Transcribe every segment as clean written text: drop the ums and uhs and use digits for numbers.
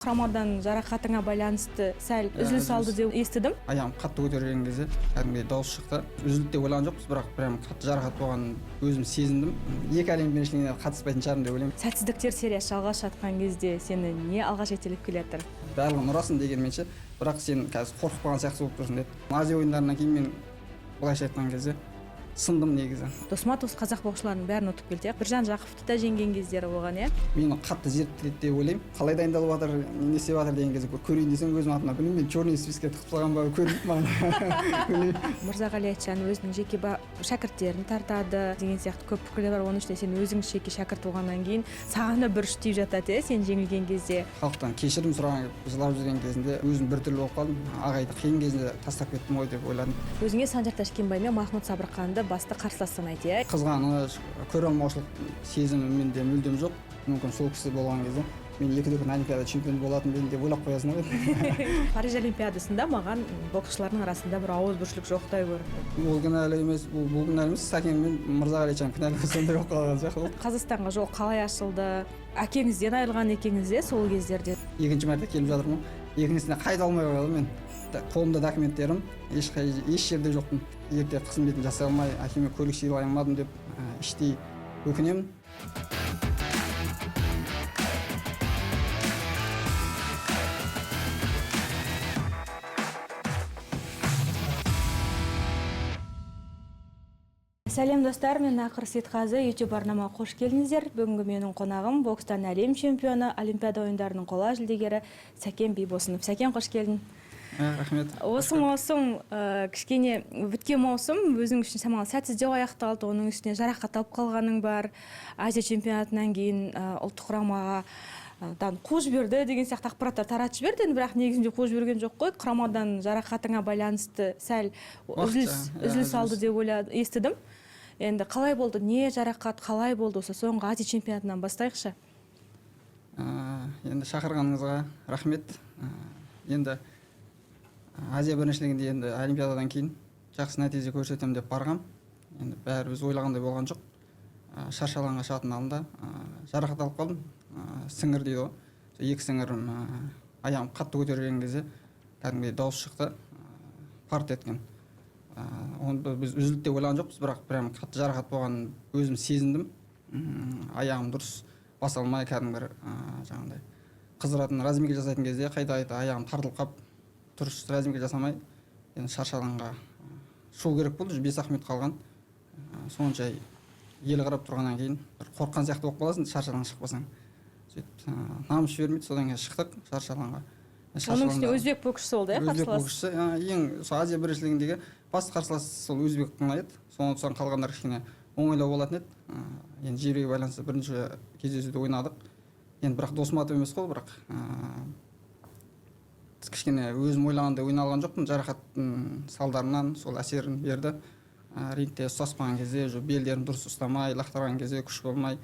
Құрамадан жарақатыңа байланысты сәл үзіліс алды деп естідім. Аяғым қатты көтерілген кезде кәдімгідей дауыс шықты. Үзілді деп ойлаған жоқпыз, бірақ прям қатты жарақат болғанын өзім сезіндім. Екі әлем біріншілігіне қатыспайтын шығармын деп ойлаймын. Сәтсіздіктер сериясы жалғасып жатқан кезде сені не алға жетелеп келе жатыр? Барлығын ұрасың дегенмен ше, бірақ сен қазір қорқып қалған сияқты болып тұрсың деді. Азия ойындарынан кейін мен былайша айтқан кезде сындым негізі. Досматов қазақ боксшыларының бәрін ұтып келді, иә? Біржан Жақыповты да жеңген кездері болған, иә? Мені қатты зерттеледі деп ойлаймын. Қалай дайындалып жатыр, не істеп жатыр деген кезде көрейін десем, өзім атымнан білмеймін, мен черный списокке тығып тастаған ба, көрінбейді маған. Білмеймін. Мырзағали Айтжан өзінің жеке шәкірттерін тартады деген сияқты көп пікірлер бар. Оның ішінде сен өзің жеке шәкірт болғаннан кейін саған да бір тиіп жатады, иә, сен жеңілген кезде. Халықтан кешірім сұраған, жылап жүрген кезінде өзім біртүрлі болып қалдым. Ағайды қиын кезінде тастап кеттім ғой деп ойладым. Өзіңе Санжар Тәшкенбай мен Махмұд Сабырқанды басты қарсылас санайды, иә? Қызғаныш, көре алмаушылық сезімі менде мүлдем жоқ. Мүмкін сол кісі болған кезде мен екі дүркін олимпиада чемпионы болатын ба едім деп ойлап қоясың ғой. Париж олимпиадасында маған боксшылардың арасында бір ауызбіршілік жоқтай көрінді. Ол кінәлі емес, бұл кінәлі емес. Сәкен мен Мырзағали Айтжан кінәлі, сондай болып қалған сияқты болды. Қазақстанға жол қалай ашылды? Әкеңізден айырылған екеніңіз, иә, сол кездерде? Екінші мәрте келіп жатырмын ғой, екіншісіне қайта алмай қалдым мен. Қолымда документтерім, еш жерде жоқпын. Ерте қызметін жасай алмай, әкеме көлік сыйлай алмадым деп іштей өкінемін. Сәлем, достар, мен Ақыр Сейтқазы, YouTube арнама қош келдіңіздер. Бүгінгі менің қонағым бокстан әлем чемпионы, Олимпиада ойындарының қола жүлдегері Сәкен Бибосынов. Сәкен, қош келдің. Рахмет. Осы маусым, кішкене біткен маусым өзің үшін шамалы сәтсіздеу аяқталды, оның үстіне жарақат алып қалғаның бар. Азия чемпионатынан кейін ұлттық құрамаға дан қуып жіберді деген сияқты ақпараттар таратып жіберді енді, бірақ негізінде қуып жіберген жоқ қой. Құрамадан жарақатыңа байланысты сәл үзіліс алды деп естідім. Енді қалай болды, не жарақат, қалай болды, осы соңғы Азия чемпионатынан бастайықшы. Енді шақырғаныңызға рахмет. Енді Азия біріншілігінде, енді олимпиададан кейін жақсы нәтиже көрсетемін деп барғам. Енді бәрі біз ойлағандай болған жоқ. Шаршы алаңға шығатын алдында жарақат алып қалдым. Сіңір дейді ғой. Сол екі сіңірім, аяғым қатты көтерілген кезде кәдімгідей дауыс шықты, парт еткен. Оны біз үзілді деп ойлаған жоқпыз, бірақ прям қатты жарақат болғанын өзім сезіндім. Аяғым дұрыс баса алмай, кәдімгі бір, жаңағындай қыздыратын разминка жасайтын кезде қайта-қайта аяғым тартылып қалып, дұрыс разминка жасамай, енді шаршы алаңға шығу керек болды, уже 5-ақ минут қалған. Сонша ел қарап тұрғаннан кейін бір қорыққан сияқты болып қаласың, шаршы алаңға шықпасаң. Сөйтіп, намыс жібермейді, содан кейін шықтық шаршы алаңға. Шаршы Оның үстіне алаңда өзбек боксшысы болды, иә, өзбек қарсылас? боксшысы, ең сол Азия біріншілігіндегі басты қарсылас сол өзбек қана еді. Соны ұтсаң қалғандар кішкене оңайлау болатын еді. Енді жерге байланысты бірінші кездесуде ойнадық. Енді бірақ Досматов емес қой, бірақ, кішкене өзім ойлағандай ойнай алған жоқпын. Жарақаттың салдарынан сол әсерін берді. Рингте ұстаспаған кезде, уже белдерін дұрыс ұстамай, лақтырған кезде күш болмай,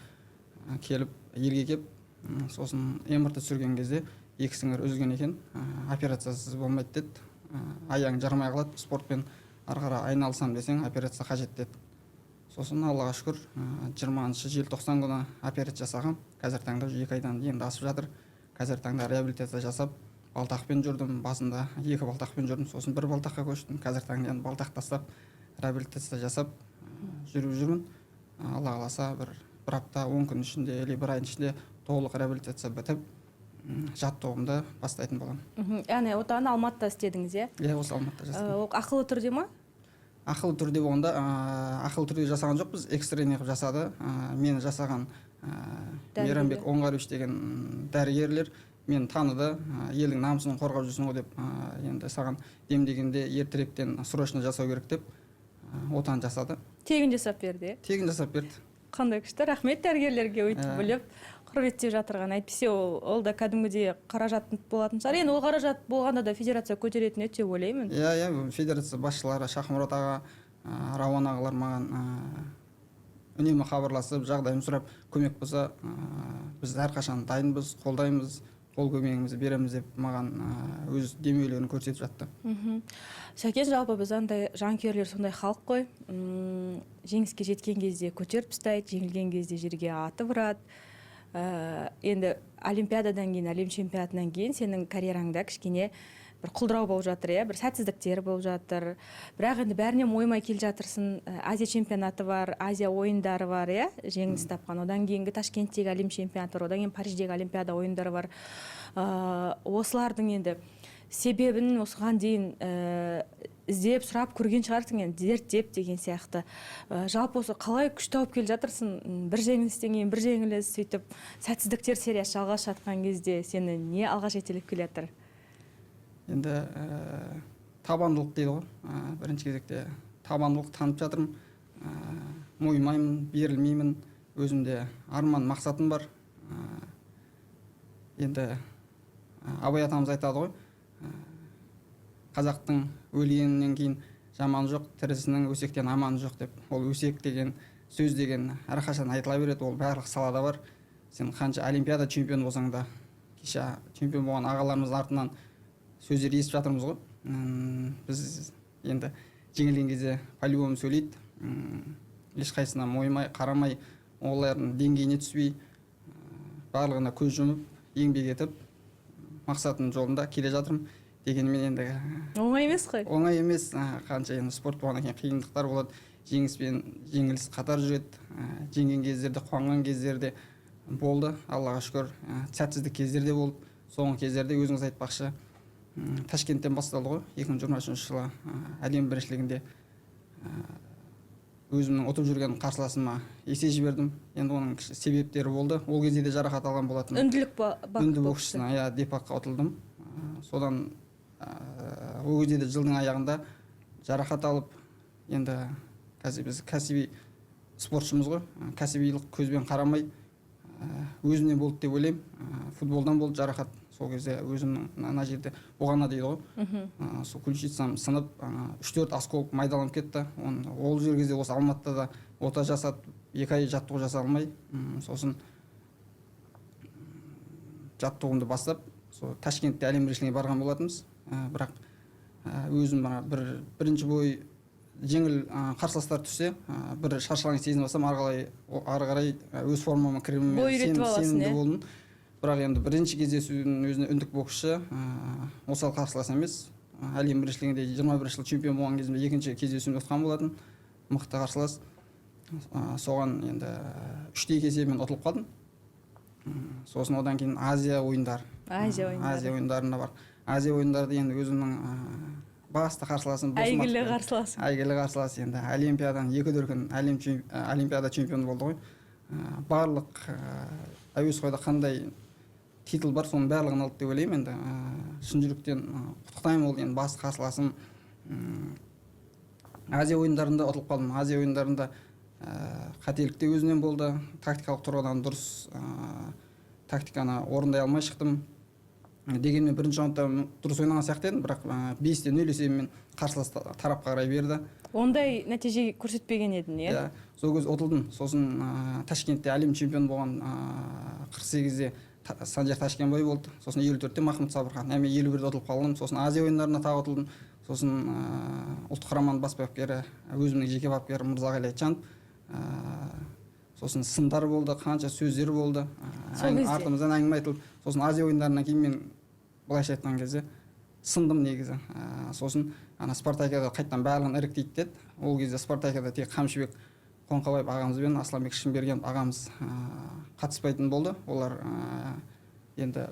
келіп, елге келіп, сосын МРТ түсірген кезде екі сіңір үзілген екен. Операциясыз болмайды деді. Аяғың жармай қалады, спортпен ары қарай айналысам десең, операция қажет деді. Сосын Аллаға шүкір, 20 желтоқсан күні операция жасағам. Қазір таңда уже 2 айдан енді асып жатыр. Қазір таңда реабилитация жасап, балтақпен жүрдім, басында 2 балтақпен жүрдім, сосын 1 балтаққа көштім. Қазір таңда енді балтақ тастап, реабилитация жасап, жүріп жүрмін. Алла қаласа, бір апта, 10 күн ішінде, или бір айдың ішінде толық реабилитация бітіп, жаттығуымды бастайтын боламын. Яғни отаны Алматыда істедіңіз, иә? Иә, осы Алматыда жасадым. Ол ақылы түрде ма? Ақылы түрде болғанда, ақылы түрде жасаған жоқпыз, экстренный қылып жасады. Мені жасаған, Дәрігерлер. Мейрамбек Оңғарович деген дәрігерлер мені таныды, елдің намысын қорғап жүрсің ғой деп, енді саған демдегенде ертеректен срочно жасау керек деп, отан жасады. Тегін жасап берді, иә? Тегін жасап берді. Қандай күшті, рахмет дәрігерлерге өйтіп біліп, құрметтеп жатырған. Әйтпесе ол да кәдімгідей қаражат болатын шығар. Енді ол қаражат болғанда да федерация көтеретін еді деп ойлаймын. Иә, иә, федерация басшылары Шахмұрат аға, Рауан ағалар маған, үнемі хабарласып, жағдайымды сұрап, көмек болса, біз әрқашан дайынбыз, қолдаймыз, қол көмегімізді береміз деп маған, өз демеулерін көрсетіп жатты. Сәкен, жалпы біз андай жанкүйерлер сондай халық қой. Жеңіске жеткен кезде көтеріп тастайды, жеңілген кезде жерге атып ұрады. Енді Олимпиададан кейін, әлем чемпионатынан кейін сенің карьераңда кішкене бір құлдырау болып жатыр, иә, бір сәтсіздіктер болып жатыр. Бірақ енді бәріне мойымай келе жатырсың. Азия чемпионаты бар, Азия ойындары бар, иә, жеңіліс тапқан. Одан кейінгі Ташкенттегі әлем чемпионаты бар, одан кейін Париждегі Олимпиада ойындары бар. Осылардың енді себебін осыған дейін іздеп, сұрап көрген шығарсың енді, зерттеп деген сияқты. Жалпы осы қалай күш тауып келе жатырсың? Бір жеңілістен кейін бір жеңіліс, сөйтіп сәтсіздіктер сериясы жалғасып жатқан кезде сені не алға жетелеп келе жатыр? Енді табандылық дейді ғой. Бірінші кезекте табандылық танытып жатырмын. Мойымаймын, берілмеймін. Өзімде арман, мақсатым бар. Енді Абай атамыз айтады ғой, қазақтың өлгенінен кейін жаманы жоқ, тірісінің өсектен аманы жоқ деп. Ол өсек деген сөз деген әрқашан айтыла береді, ол барлық салада бар. Сен қанша олимпиада чемпионы болсаң да, кеше чемпион болған ағаларымыздың артынан сөздер естіп жатырмыз ғой. Біз енді жеңілген кезде по-любому сөйлейді. Ешқайсысына мойымай, қарамай, олардың деңгейіне түспей, барлығына көз жұмып, еңбек етіп, мақсатымның жолында келе жатырмын. Дегенмен енді Оңай емес қой. Оңай емес. Қанша енді спорт болғаннан кейін қиындықтар болады, жеңіс пен жеңіліс қатар жүреді. Жеңген кездерде, қуанған кездерде болды, Аллаға шүкір. Сәтсіздік кездер де болды. Соңғы кездерде, өзіңіз айтпақшы, Ташкенттен басталды ғой, 2023 жылы әлем біріншілігінде өзімнің ұтып жүрген қарсыласыма есе жібердім. Енді оның себептері болды, ол кезде де жарақат алған болатын. Үнділік Үнді боксшысына, иә, Депаққа ұтылдым. Содан ол кезде де жылдың аяғында жарақат алып, енді қазір біз кәсіби спортшымыз ғой, кәсібилік көзбен қарамай, өзімнен болды деп ойлаймын. Футболдан болды жарақат. Сол кезде өзімнің мына жерде бұғана дейді ғой, сол ключицам сынып, үш төрт осколок майдаланып кетті. Оны ол жер кезде осы Алматыда да ота жасап, 2 ай жаттығу жасай алмай, сосын жаттығуымды бастап, сол Ташкентте әлем біріншілігіне барған болатынбыз. Бірақ өзім мына бір бірінші бой жеңіл қарсыластар түссе, бір шаршаған сезініп алсам, ары қарай өз формама кіруіме Бой үйретіп аласың, сенімді иә? болдым. Бірақ енді бірінші кездесудің өзінде үндік боксшы, осал қарсылас емес. Әлем біріншілігінде 21 жылы чемпион болған кезімде екінші кездесуімде ұтқан болатын, мықты қарсылас. Соған енді 3-2 есебімен ұтылып қалдым. Сосын одан кейін Азия ойындары. Азия ойындары. Азия ойындарына бар. Азия ойындарында енді өзімнің басты қарсыласым Досматов. Әйгілі қарсыласың. Әйгілі қарсылас. Енді олимпиаданың екі дүркін әлем олимпиада чемпионы болды ғой. Барлық әуесқойда қандай титул бар, соның барлығын алды деп ойлаймын. Енді шын жүректен құттықтаймын, ол енді басты қарсыласым. Азия ойындарында ұтылып қалдым. Азия ойындарында қателік те өзінен болды, тактикалық тұрғыдан дұрыс тактиканы орындай алмай шықтым. Дегенмен бірінші раундта дұрыс ойнаған сияқты едім, бірақ 5-0 есебімен қарсылас тарапқа қарай берді. Ондай нәтиже көрсетпеген едің, иә? Иә, сол кезде ұтылдым. Сосын Ташкентте әлем чемпионы болған 48-де Санжар Ташкенбай болды, сосын 54-те Махмұд Сабырхан. Мен 51-де ұтылып қалдым. Сосын Азия ойындарында тағы ұтылдым. Сосын ұлттық құраманың бас бапкері, өзімнің жеке бапкерім Мырзағали Айтжанов, сосын сындар болды, қанша сөздер болды. Сол кезде. Артымыздан әңгіме айтылды. Сосын Азия ойындарынан кейін мен, былайша айтқан кезде, сындым негізі. Сосын ана спартакиада қайтадан барлығын іріктейді деді. Ол кезде спартакиада тек Қамшыбек Қоңқабаев ағамыз бен Асланбек Шынбергенов ағамыз қатыспайтын болды. Олар енді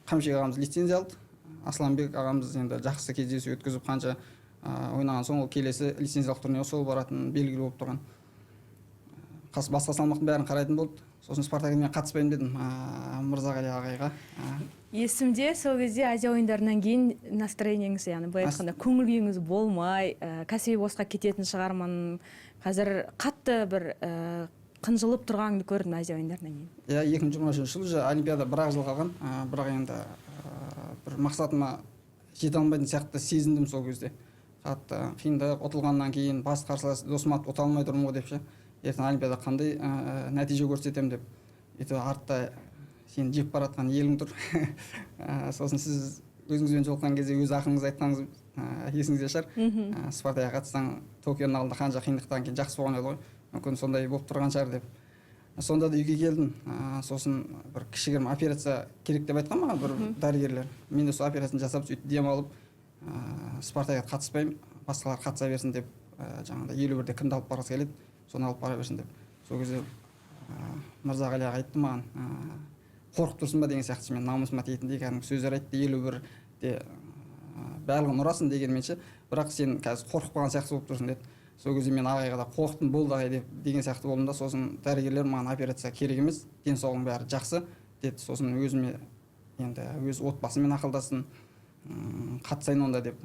Қамшыбек ағамыз лицензия алды, Асланбек ағамыз енді жақсы кездесу өткізіп, қанша ойнаған соң, ол келесі лицензиялық турнирге сол баратыны белгілі болып тұрған. Басқа салмақтың бәрін қарайтын болды. Сосын спартакиадаға мен қатыспаймын дедім Мырзағали ағайға. Есімде, сол кезде Азия ойындарынан кейін настроениеңіз, яғни былай айтқанда, көңіл күйіңіз болмай, кәсіби босқа кететін шығармын қазір, қатты бір қынжылып тұрғаныңды көрдім Азия ойындарынан кейін. Иә, 2023 жылы уже олимпиада бір ақ жыл қалған. Бірақ енді бір мақсатыма жете алмайтын сияқты сезіндім. Сол кезде қатты қиындық, ұтылғаннан кейін бас қарсылас Досматов, ұта алмай тұрмын ғой деп ше, ертең олимпиада қандай нәтиже көрсетемін деп. Өйтіп артта сені жеп бара жатқан елің тұр. Сосын сіз өзіңізбен жолыққан кезде өз ақылыңыз айтқаныңыз есіңізде шығар. Спартакқа қатыссаң, Токионың алдында қанша қиындықтан кейін жақсы болған еді ғой, мүмкін, сондай болып тұрған шығар деп. Сонда да үйге келдім. Сосын бір кішігірім операция керек деп айтқан маған бір дәрігерлер. Мен де сол операцияны жасап, сөйтіп демалып, Спартакқа қатыспаймын, басқалар қатыса берсін деп, жаңағыдай 51-де кімді алып барғысы келеді, соны алып бара берсін деп. Сол кезде Мырзағали аға айтты маған, қорқып тұрсың ба деген сияқты, мен намысыма тиетіндей кәдімгі сөздер айтты. 51-де барлығын ұрасың дегенмен ше, бірақ сен қазір қорқып қалған сияқты болып тұрсың деді. Сол кезде мен ағайға да қорықтым, болды ағай деп деген сияқты болдым да. Сосын дәрігерлер маған операция керек емес, денсаулығың бәрі жақсы деді. Сосын өзіме енді өз отбасыммен ақылдастым, қатысайын онда деп.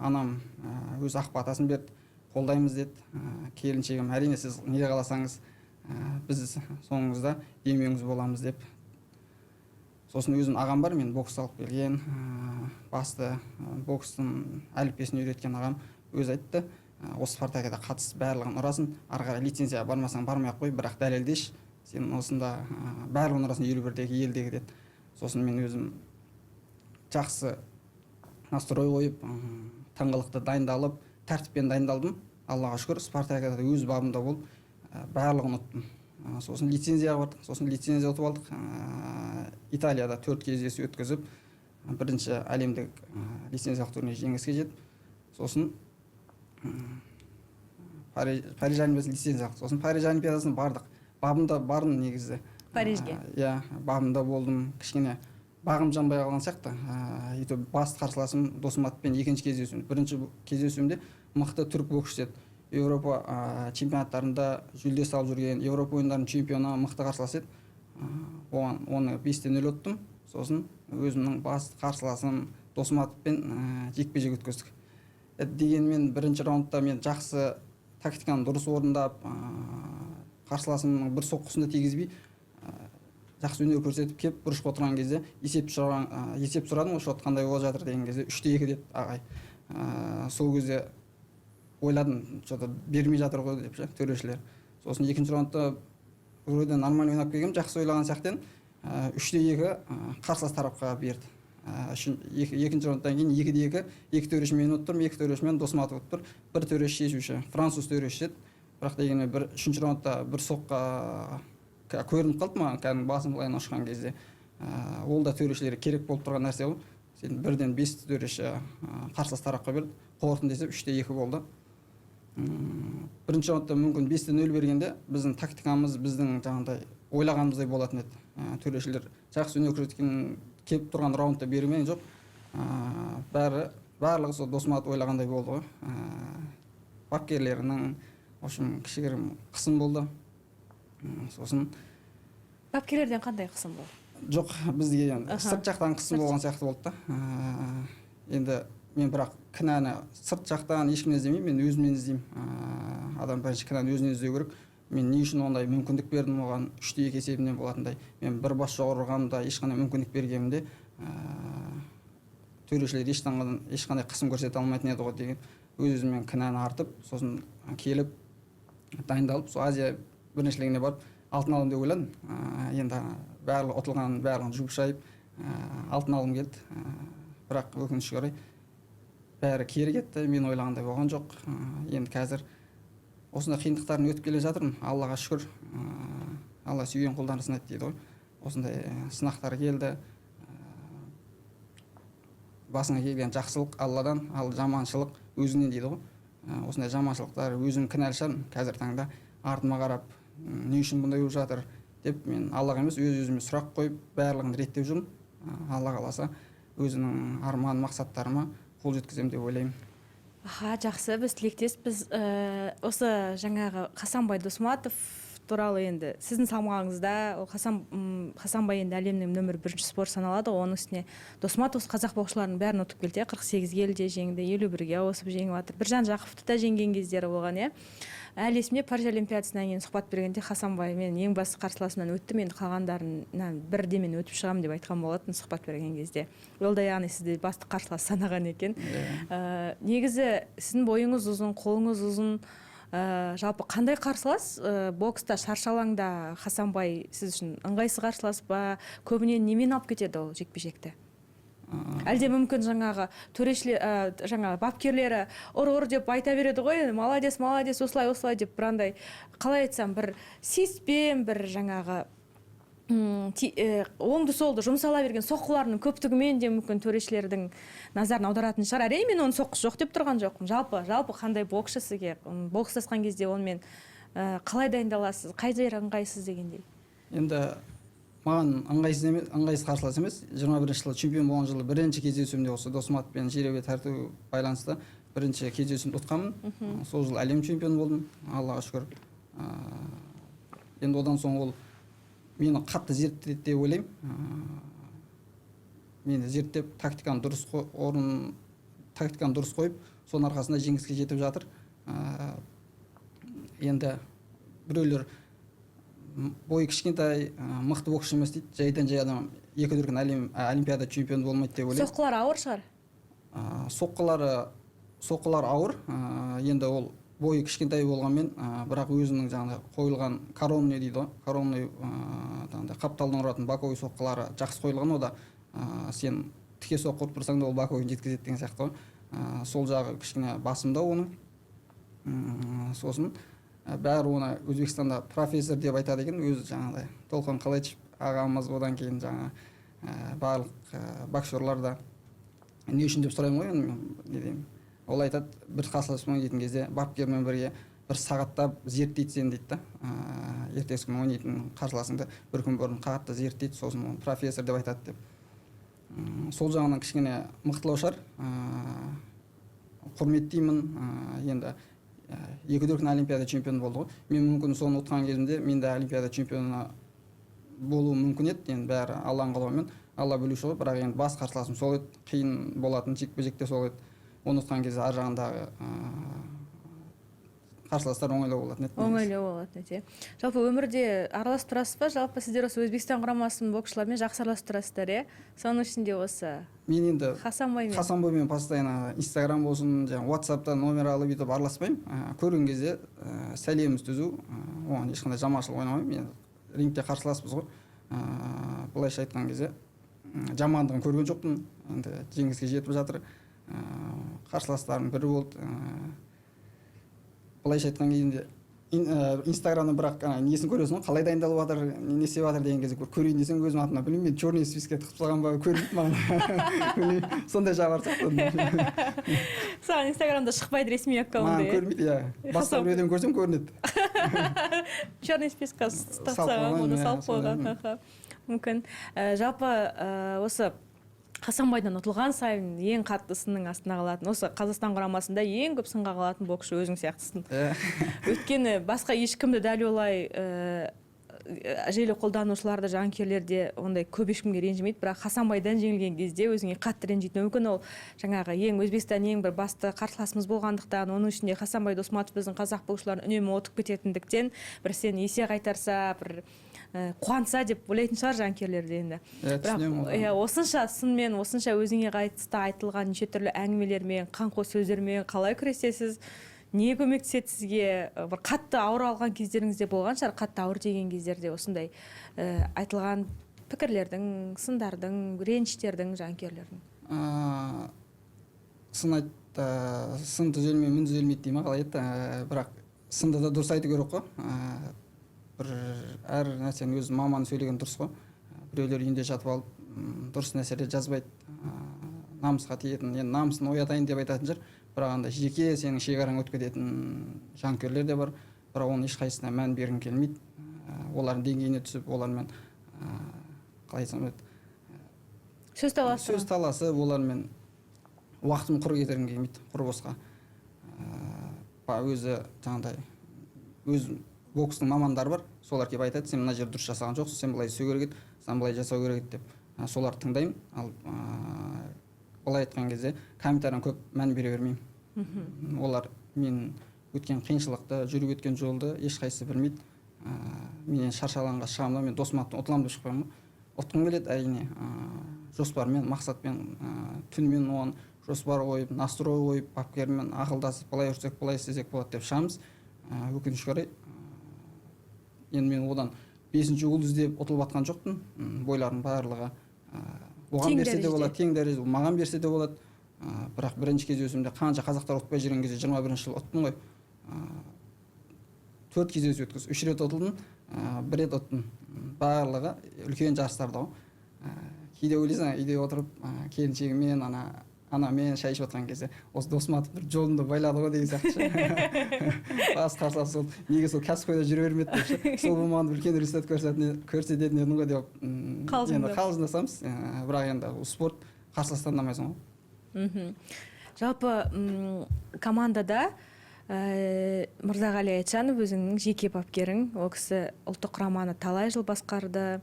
Анам өз ақ батасын берді, қолдаймыз деді. Келіншегім, әрине, сіз не қаласаңыз, біз соңыңызда демеуіңіз боламыз деп. Сосын өзім ағам бар, мен бокс алып келген, басты бокстың әліппесін үйреткен ағам өзі айтты: осы Спартакиада қатыс, барлығын ұрасың, ары қарай лицензияға бармасаң, бармай ақ қой, бірақ дәлелдеші, сен осында барлығын ұрасың 51-дегі елдегі деді. Сосын мен өзім жақсы настрой қойып, тыңғылықты дайындалып, тәртіппен дайындалдым. Аллаға шүкір, Спартакиадада өз бабымда болып, барлығын ұттым. Сосын лицензияға бардық, сосын лицензия ұтып алдық. Италияда төрт кездесу өткізіп, бірінші әлемдік лицензиялық турнир жеңіске жетіп, сосын Париж Олимпиадасы лицензиялық, сосын Париж Олимпиадасына бардық. Бабында бардым негізі. Парижге. Иә, бабында болдым. Кішкене бағым жанбай қалған сияқты. Өйтіп басты қарсыласым Досматовпен екінші кездесуім. Бірінші кездесуімде мықты түрік боксшысы еді, Еуропа чемпионаттарында жүлде салып жүрген, Еуропа ойындарының чемпионы, мықты қарсылас еді. Оған оны 5-0 ұттым. Сосын өзімнің басты қарсыласым Досматовпен жекпе жек өткіздік. Дегенмен бірінші раундта мен жақсы тактиканы дұрыс орындап, қарсыласымның бір соққысын да тигізбей, жақсы өнер көрсетіп келіп, бұрышқа отырған кезде есеп сұраған, есеп сұрадым ғой, счет қандай болып жатыр деген кезде, 3-2 деді ағай. Сол кезде ойладым, че то бермей жатыр ғой деп ше төрешілер. Сосын екінші раундта вроде нормально ойнап келгенмін, жақсы ойлаған сияқты едім. 3-2 қарсылас тарапқа берді. Екінші раундтан кейін 2-2, екі төрешімен ұтып тұрмын, екі төрешімен Досматов ұтып тұр, бір төреші шешуші, француз төрешісі еді. Бірақ дегенмен бір үшінші раундта бір соққы көрініп қалды маған, кәдімгі басым былай ұшқан кезде. Ол да төрешілерге керек болып тұрған нәрсе ғой. Сен бірден бес төреші қарсылас тарапқа берді. Қорытынды есеп 3-2 болды. Бірінші раундта мүмкін 5-0 бергенде, біздің тактикамыз біздің жаңағыдай ойлағанымыздай болатын еді. Төрешілер жақсы өнер көрсеткен, келіп тұрған раундта бермеген жоқ. Бәрі, барлығы сол Досматов ойлағандай болды ғой. Бапкерлерінің, в общем, кішігірім қысым болды. Сосын Бапкерлерден қандай қысым болды? Жоқ, бізге енді сырт жақтан қысым болған сияқты болды да. Енді мен бірақ кінәні сырт жақтан ешкімнен іздемеймін, мен өзімнен іздеймін. Адам бірінші кінәні өзінен іздеу керек. Мен не үшін ондай мүмкіндік бердім оған, 3-2 есебінен болатындай? Мен бір бас жоғары ұрғанымда, ешқандай мүмкіндік бергенімде, төрешілер ешқандай қысым көрсете алмайтын еді ғой деген өз өзімен кінәні артып, сосын келіп дайындалып, сол Азия біріншілігіне барып алтын аламын деп ойладым. Енді барлығы ұтылғанын барлығын жуып шайып, алтын алғым келді. Бірақ өкінішке орай, бәрі кері кетті, мен ойлағандай болған жоқ. Енді қазір осындай қиындықтарын өтіп келе жатырмын, Аллаға шүкір. Алла сүйген құлдарын сынайды дейді ғой. Осындай сынақтар келді. Басыңа келген жақсылық Алладан, ал жаманшылық өзіңнен дейді ғой. Осындай жаманшылықтар, өзім кінәлі шығармын. Қазір таңда артыма қарап, не үшін бұндай болып жатыр деп, мен Аллаға емес, өз өзіме сұрақ қойып, барлығын реттеп жүрмін. Алла қаласа, өзімнің арман мақсаттарыма қол жеткіземін деп ойлаймын. Аха, жақсы, біз тілектеспіз. Осы жаңағы Хасанбай Досматов туралы, енді сіздің салмағыңызда ол Хасанбай енді әлемнің нөмір бірінші спорт саналады ғой. Оның үстіне Досматов осы қазақ боксшыларының бәрін ұтып келді, иә, 48 келіде жеңді, 51-ге ауысып жеңіп жатыр, Біржан Жақыповты да жеңген кездері болған, иә. Әлі есімде, Париж Олимпиадасынан кейін сұхбат бергенде Хасанбай: «Мен ең басты қарсыласымнан өттім, енді қалғандарынан бірдемен өтіп шығамын», – деп айтқан болатын сұхбат берген кезде. Ол да, яғни, сізді басты қарсылас санаған екен. Негізі сіздің бойыңыз ұзын, қолыңыз ұзын. Жалпы қандай қарсылас? Бокста, шаршы алаңда Хасанбай сіз үшін ыңғайсыз қарсылас па? Көбіне немен алып кетеді ол жекпе жекті? Әлде мүмкін жаңағы төрешілер, жаңағы бапкерлері ұр, ұр деп айта береді ғой, молодец, молодец, осылай, осылай деп, бір андай, қалай айтсам, бір сеспен, бір жаңағы оңды солды жұмсала берген соққыларының көптігімен де мүмкін төрешілердің назарын аударатын шығар. Әрине, мен оның соққысы жоқ деп тұрған жоқпын. Жалпы қандай боксшы сізге, бокстасқан кезде онымен қалай дайындаласыз, қай жері ыңғайсыз дегендей? Енді маған ыңғайсыз емес, ыңғайсыз қарсылас емес. 21-жылы чемпион болған жылы бірінші кездесуімде осы Досматовпен жеребе тарту байланысты бірінші кездесуімді ұтқанмын. Сол жылы әлем чемпионы болдым, Аллаға шүкір. Енді одан соң ол мені қатты зерттеді деп ойлаймын. Мені зерттеп, тактиканы дұрыс орын, тактиканы дұрыс қойып, соның арқасында жеңіске жетіп жатыр. Енді біреулер бойы кішкентай, мықты боксшы емес дейді. Жайдан жай адам екі дүркін әлем, олимпиада чемпионы болмайды деп ойлаймын. Соққылары ауыр шығар? Соққылары ауыр. Енді ол бойы кішкентай болғанмен, бірақ өзінің жаңағы қойылған коронный дейді ғой, коронный, жаңағыдай қапталдан ұратын боковой соққылары жақсы қойылған. О да, сен тіке соққы ұрып тұрсаң да, ол боковойын жеткізеді деген сияқты ғой. Сол жағы кішкене басымдау оның. Сосын бәрі оны Өзбекстанда профессор деп айтады екен. Өзі жаңағыдай Толқын Қалайчев ағамыз, одан кейін жаңа барлық боксерлар да. Не үшін деп сұраймын ғой енді мен, не деймін. Ол айтады, бір қарсыласпен ойнайтын кезде бапкермен бірге бір сағаттап зерттейді сені дейді да. Ертесі күні ойнайтын қарсыласыңды бір күн бұрын қатты зерттейді, сосын оны профессор деп айтады деп. Сол жағынан кішкене мықтылау шығар. Құрметтеймін. Енді екі дүркін олимпиада чемпионы болды ғой. Мен мүмкін соны ұтқан кезімде мен де олимпиада чемпионы болуым мүмкін еді. Енді бәрі Алланың қалауымен, Алла білуші ғой. Бірақ енді бас қарсыласым сол еді, қиын болатын жекпе жек те сол еді. Оны ұтқан кезде ар жағындағы қарсыластар оңайлау болатын еді. Оңайлау болатын еді, иә. Жалпы өмірде араласып тұрасыз ба? Жалпы сіздер осы Өзбекстан құрамасының боксшыларымен жақсы араласып тұрасыздар, иә? Соның ішінде осы Мен енді Хасанбаймен. Хасанбаймен постоянно Инстаграм болсын, жаңағы Ватсаптан номер алып, өйтіп араласпаймын. Көрген кезде сәлеміміз түзу, оған ешқандай жаманшылық ойламаймын. Енді рингте қарсыласпыз ғой. Былайша айтқан кезде, жамандығын көрген жоқпын. Енді жеңіске жетіп жатыр. Қарсыластарымның бірі болды. Былайша айтқан кезде, Инстаграмда бірақ ана несін көресің ғой, қалай дайындалып жатыр, не істеп жатыр деген кезде көрейін десең, өзім атымнан білмеймін, мен черный список ке тығып тастаған ба, көрінбейді маған. Білмеймін, сондай жағы бар сияқты. Саған Инстаграмда шықпайды ресми аккаунты, Маған иә? көрінбейді, иә. Басқа біреуден көрсем, көрінеді. Черный список қа Салып тастаған, қойған, оны иә, салып сондай. қойған, аха. Мүмкін. Жалпы осы Хасанбайдан ұтылған сайын ең қатты сынның астына қалатын, осы Қазақстан құрамасында ең көп сынға қалатын боксшы өзің сияқтысың. Өйткені басқа ешкімді дәл олай желі қолданушылар да, жанкүйерлер де ондай көп ешкімге ренжімейді, бірақ Хасанбайдан жеңілген кезде өзіңе қатты ренжиді. Мүмкін ол жаңағы ең Өзбекстан ең бір басты қарсыласымыз болғандықтан, оның ішінде Хасанбай Досматов біздің қазақ боксшыларын үнемі ұтып кететіндіктен, бір сені есе қайтарса, бір қуанса деп ойлайтын шығар жанкүйерлер де енді. Иә, Бірақ түсінемін оны. иә, осынша сынмен, осынша өзіңе қатысты айтылған неше түрлі әңгімелермен, қаңқу сөздермен қалай күресесіз? Не көмектеседі сізге? Бір қатты ауыр алған кездеріңіз де болған шығар, қатты ауыр деген кездерде осындай айтылған пікірлердің, сындардың, реніштердің, жанкүйерлердің. Сын айт, сын түзелмей, мін түзелмейді дей ма, қалай еді? Бірақ сынды да дұрыс айту керек қой. Бір әр нәрсені өз маманы сөйлеген дұрыс қой. Біреулер үйінде жатып алып, дұрыс нәрселер жазбайды. Намысқа тиетін, енді намысын оятайын деп айтатын шығар, бірақ андай жеке сенің шекараң өтіп кететін жанкүйерлер де бар. Бірақ оның ешқайсысына мән бергім келмейді. Олардың деңгейіне түсіп, олармен, қалай айтсам болады, Сөз таласы. сөз таласып, олармен уақытымды құр кетіргім келмейді, құр босқа. Өзі жаңағыдай өз бокстың мамандары бар, солар келіп айтады: «Сен мына жерде дұрыс жасаған жоқсың, сен былай істеу керек еді, сен былай жасау керек еді», – деп. Соларды тыңдаймын. Ал былай айтқан кезде, комментарийға көп мән бере бермеймін. Олар мен өткен қиыншылықты, жүріп өткен жолды ешқайсысы білмейді. Мен енді шаршы алаңға шығамын да, мен Досматтан ұтыламын деп шықпаймын ғой. Ұтқым келеді, әрине. Жоспармен, мақсатпен, түнімен оған жоспар қойып, настрой қойып, бапкермен ақылдасып, былай жүрсек, былай істесек болады деп шығамыз. Өкінішке орай, енді мен одан бесінші угол іздеп ұтылып жатқан жоқпын. Бойлардың барлығы Оған Тең берсе де дәрежеде. болады, тең дәреже, маған берсе де болады. Бірақ бірінші кездесуімде қанша қазақтар ұтпай жүрген кезде 21-жылы ұттым ғой. Төрт кездесу өткізіп, үш рет ұтылдым, бір рет ұттым. Барлығы үлкен жарыстарда ғой. Кейде ойлайсың, үйде отырып, келіншегіммен, анамен шай ішіп жатқан кезде, осы Досматов бір жолымды байлады ғой деген сияқты ше. Бас қарсылас сол неге сол кәсіпқойда жүре бермеді деп ше. Сол болмағанда үлкен результат көрсететін едім ғой деп, Қалжыңдап. енді қалжыңдасамыз. Бірақ енді ол спорт, қарсылас таңдамайсың ғой. Жалпы командада Мырзағали Айтжанов өзіңнің жеке бапкерің. Ол кісі ұлттық құраманы талай жыл басқарды,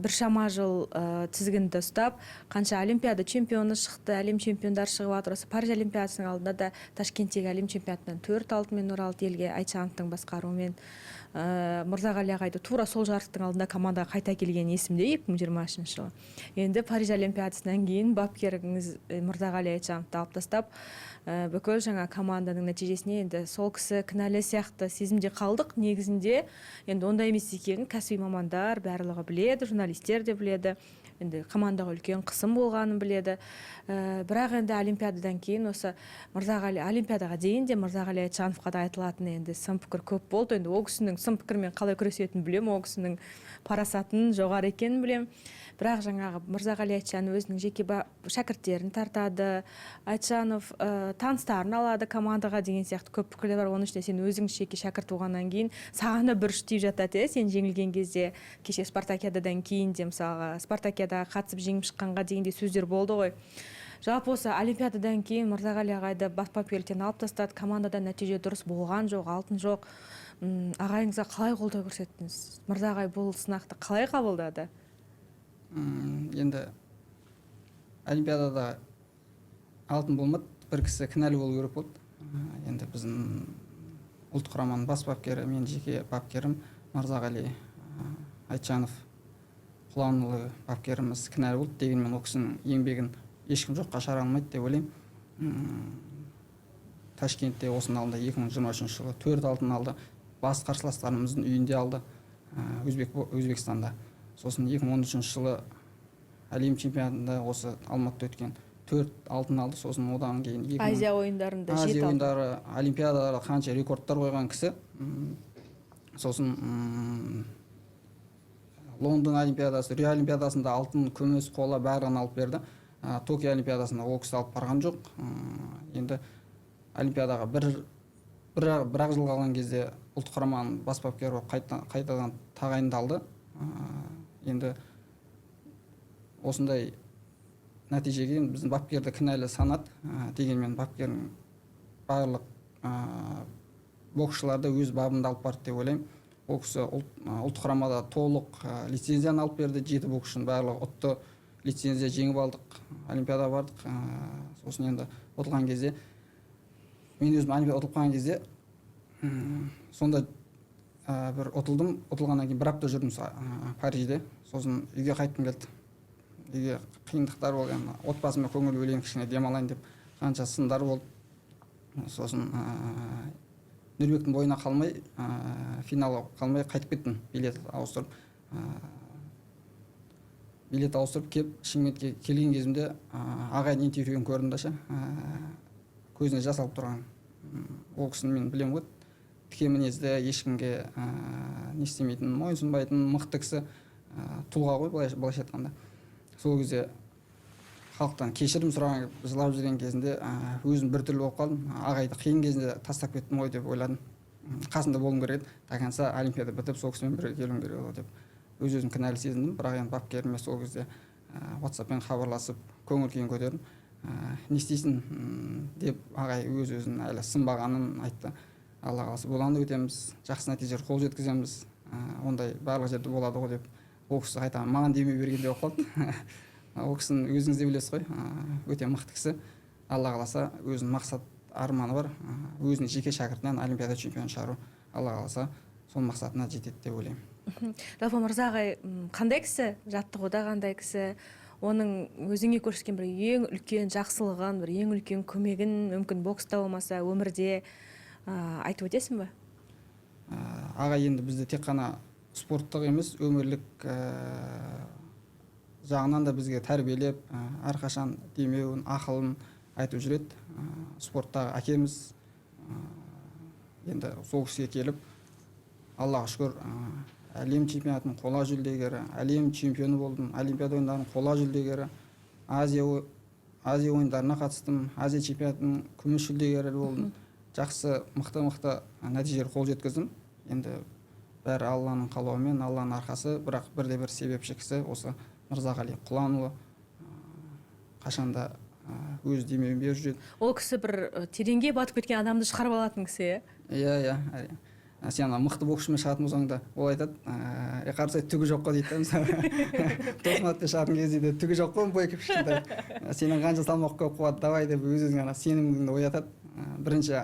біршама жыл тізгінді ұстап, қанша олимпиада чемпионы шықты, әлем чемпиондары шығып жатыр. Осы Париж олимпиадасының алдында да Ташкенттегі әлем чемпионатынан төрт алтынмен оралды елге Айтжановтың басқаруымен. Мырзағали ағайды тура сол жарыстың алдында командаға қайта келгені есімде 2023 жылы. Енді Париж олимпиадасынан кейін бапкеріңіз Мырзағали Айтжановты алып тастап, бүкіл жаңа команданың нәтижесіне енді сол кісі кінәлі сияқты сезімде қалдық. Негізінде енді ондай емес екенін кәсіби мамандар барлығы біледі, журналистер де біледі. Енді командаға үлкен қысым болғанын біледі. Бірақ енді олимпиададан кейін осы Мырзағали, олимпиадаға дейін де Мырзағали Айтжановқа да айтылатын енді сын пікір көп болды. Енді ол кісінің сын пікірмен қалай күресетінін білемін, ол кісінің парасатының жоғары екенін білемін. Бірақ жаңағы Мырзағали Айтжанов өзінің жеке шәкірттерін тартады, Айтжанов таныстарын алады командаға деген сияқты көп пікірлер бар. Оның ішінде сен өзің жеке шәкірт болғаннан кейін саған да бір тиіп жатады, иә, сен жеңілген кезде. Кеше спартакиададан кейін де, мысалға, спартакиадаға қатысып жеңіп шыққанға дейін де сөздер болды ғой. Жалпы осы олимпиададан кейін Мырзағали ағайды бас бапкерліктен алып тастады, командада нәтиже дұрыс болған жоқ, алтын жоқ. Ағайыңызға қалай қолдау көрсеттіңіз? Мырза ағай бұл сынақты қалай қабылдады? Енді олимпиадада алтын болмады, бір кісі кінәлі болу керек болды. Енді біздің ұлттық құраманың бас бапкері, менің жеке бапкерім Мырзағали Айтжанов Құланұлы бапкеріміз кінәлі болды. Дегенмен ол кісінің еңбегін ешкім жоққа шығара алмайды деп ойлаймын. Ташкентте осының алдында 2023 жылы төрт алтын алды, бас қарсыластарымыздың үйінде алды, Өзбекстанда. Сосын 2013 жылы әлем чемпионатында осы Алматыда өткен төрт алтын алды. Сосын одан кейін Азия ойындарында Азия жеті алтын. ойындары, олимпиадаларда қанша рекордтар қойған кісі. Сосын Лондон олимпиадасы, Рио олимпиадасында алтын, күміс, қола барлығын алып берді. Токио олимпиадасында ол кісі алып барған жоқ. Енді олимпиадаға бір-ақ жыл қалған кезде ұлттық құраманың бас бапкері болып қайтадан тағайындалды. Енді осындай нәтижеге енді біздің бапкерді кінәлі санады. Дегенмен бапкердің барлық боксшыларды өз бабында алып барды деп ойлаймын. Ол кісі ұлттық құрамада толық лицензияны алып берді, жеті боксшының барлығы ұтты, лицензия жеңіп алдық, олимпиадаға бардық. Сосын енді ұтылған кезде, мен өзім олимпиада ұтылып қалған кезде, сонда бір ұтылдым. Ұтылғаннан кейін бір апта жүрдім Парижде. Сосын үйге қайтқым келді. Үйге қиындықтар болды енді, отбасыма көңіл бөлейін, кішкене демалайын деп, қанша сындар болды. Сосын Нұрбектің бойына қалмай, финалға қалмай қайтып кеттім. Билет ауыстырып келіп, Шымкентке келген кезімде ағайдың интервьюін көрдім да ше, көзіне жас алып тұрған. Ол кісіні мен білемін ғой, тіке мінезді, ешкімге не істемейтін, мойынсұнбайтын мықты кісі, тұлға ғой былайша айтқанда. Сол кезде халықтан кешірім сұраған, жылап жүрген кезінде өзім біртүрлі болып қалдым. Ағайды қиын кезінде тастап кеттім ғой деп ойладым. Қасында болуым керек еді до конца, олимпиада бітіп, сол кісімен бірге келуім керек еді деп өз өзім кінәлі сезіндім. Бірақ енді бапкеріме сол кезде ватсаппен хабарласып, көңіл күйін көтердім. Не істейсің деп, ағай өз өзін әлі сынбағанын айтты. Алла қаласа, бұдан да өтеміз, жақсы нәтижелер қол жеткіземіз, ондай барлық жерде болады ғой деп, ол кісі қайта маған демеу бергендей болып қалды. Ол кісіні өзіңіз де білесіз ғой, өте мықты кісі. Алла қаласа, өзінің мақсат арманы бар, өзінің жеке шәкіртінен олимпиада чемпионын шығару. Алла қаласа, сол мақсатына жетеді деп ойлаймын. Жалпы Мырза ағай қандай кісі, жаттығуда қандай кісі, оның өзіңе көрсеткен бір ең үлкен жақсылығын, бір ең үлкен көмегін, мүмкін бокста болмаса өмірде, айтып өтесің бе? Ағай енді бізде тек қана спорттық емес, өмірлік жағынан да бізге тәрбиелеп, әрқашан демеуін, ақылын айтып жүреді. Спорттағы әкеміз. Енді сол кісіге келіп, Аллаға шүкір, әлем чемпионатының қола жүлдегері, әлем чемпионы болдым, Олимпиада ойындарының қола жүлдегері, Азия ойындарына қатыстым, Азия чемпионатының күміс жүлдегері болдым. Жақсы, мықты мықты нәтижелер қол жеткіздім. Енді бәрі Алланың қалауымен, Алланың арқасы, бірақ бірде бір себепші кісі осы Мырзағали Құланұлы, қашанда өз демеуін беріп жүреді. Ол кісі бір тереңге батып кеткен адамды шығарып алатын кісі, иә? Иә, әрине. Сен ана мықты боксшымен шығатын болсаң да, ол айтады: «Е, қарасай, түгі жоқ қой», — дейді да. Мысалы, Досматпен шығатын кезде де: «Түгі жоқ қой, бойы кішкентай, сенен қанша салмақ көп қуады, давай», — деп өз өзіңе ана сеніміңді оятады. Бірінші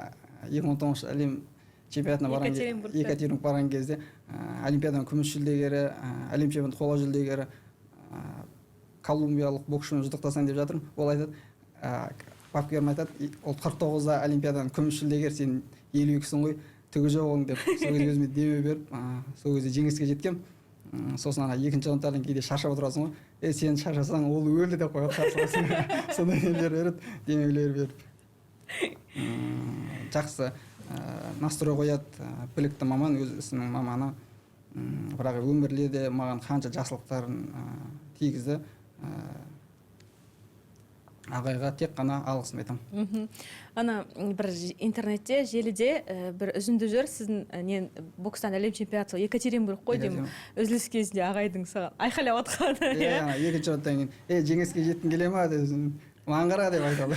2019 әлем чемпионатына барған Екатеринбургта. Екатеринбург барған кезде Олимпиаданың күміс жүлдегері, әлем чемпионаты қола жүлдегері, колумбиялық боксшымен жұдырықтасаң деп жатырмын. Ол айтады, бапкерім айтады: «Ол 49-да Олимпиаданың күміс жүлдегері, сен 52-сің ғой, түгі жоқ оның», — деп сол кезде өзіме демеу беріп, сол кезде жеңіске жеткенмін. Сосын ана екінші раундтардан кейде шаршап отырасың ғой: «Е, сен шаршасаң, ол өлді», — деп қояды қарсыласың. Сондай нелер береді, демеулер беріп. Жақсы настрой қояды, білікті маман, өз ісінің маманы. Бірақ өмірде де маған қанша жақсылықтарын тигізді. Ағайға тек қана алғысымды айтамын. Ана бір интернетте, желіде бір үзінді жүр сіздің, не, бокстан әлем чемпионаты, Екатеринбург қой деймін, үзіліс кезінде ағайдың саған айқайлап отқаны. Иә. Иә. Ана екінші раундтан кейін: «Ей, жеңіске жеткің келе ма?» — деп, «Маған қара», — деп айтады.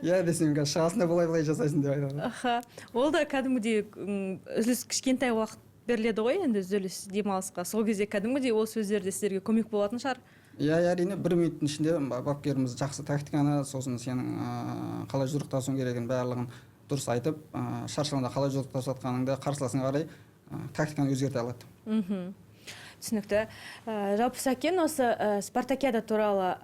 «Иә» десем, «Қазір шығасың да, былай былай жасайсың», — деп айтады. Аха, ол да кәдімгідей үзіліс, кішкентай уақыт беріледі ғой енді үзіліс, демалысқа, сол кезде кәдімгідей ол сөздер де сіздерге көмек болатын шығар. Иә, әрине, бір минуттың ішінде бапкеріміз жақсы тактиканы, сосын сенің қалай жұдырықтасуың керегін, барлығын дұрыс айтып, шаршағанда қалай жұдырықтасып жатқаныңды, қарсыласыңа қарай тактиканы өзгерте алады. Түсінікті. Жалпы, Сәкен, осы спартакиада туралы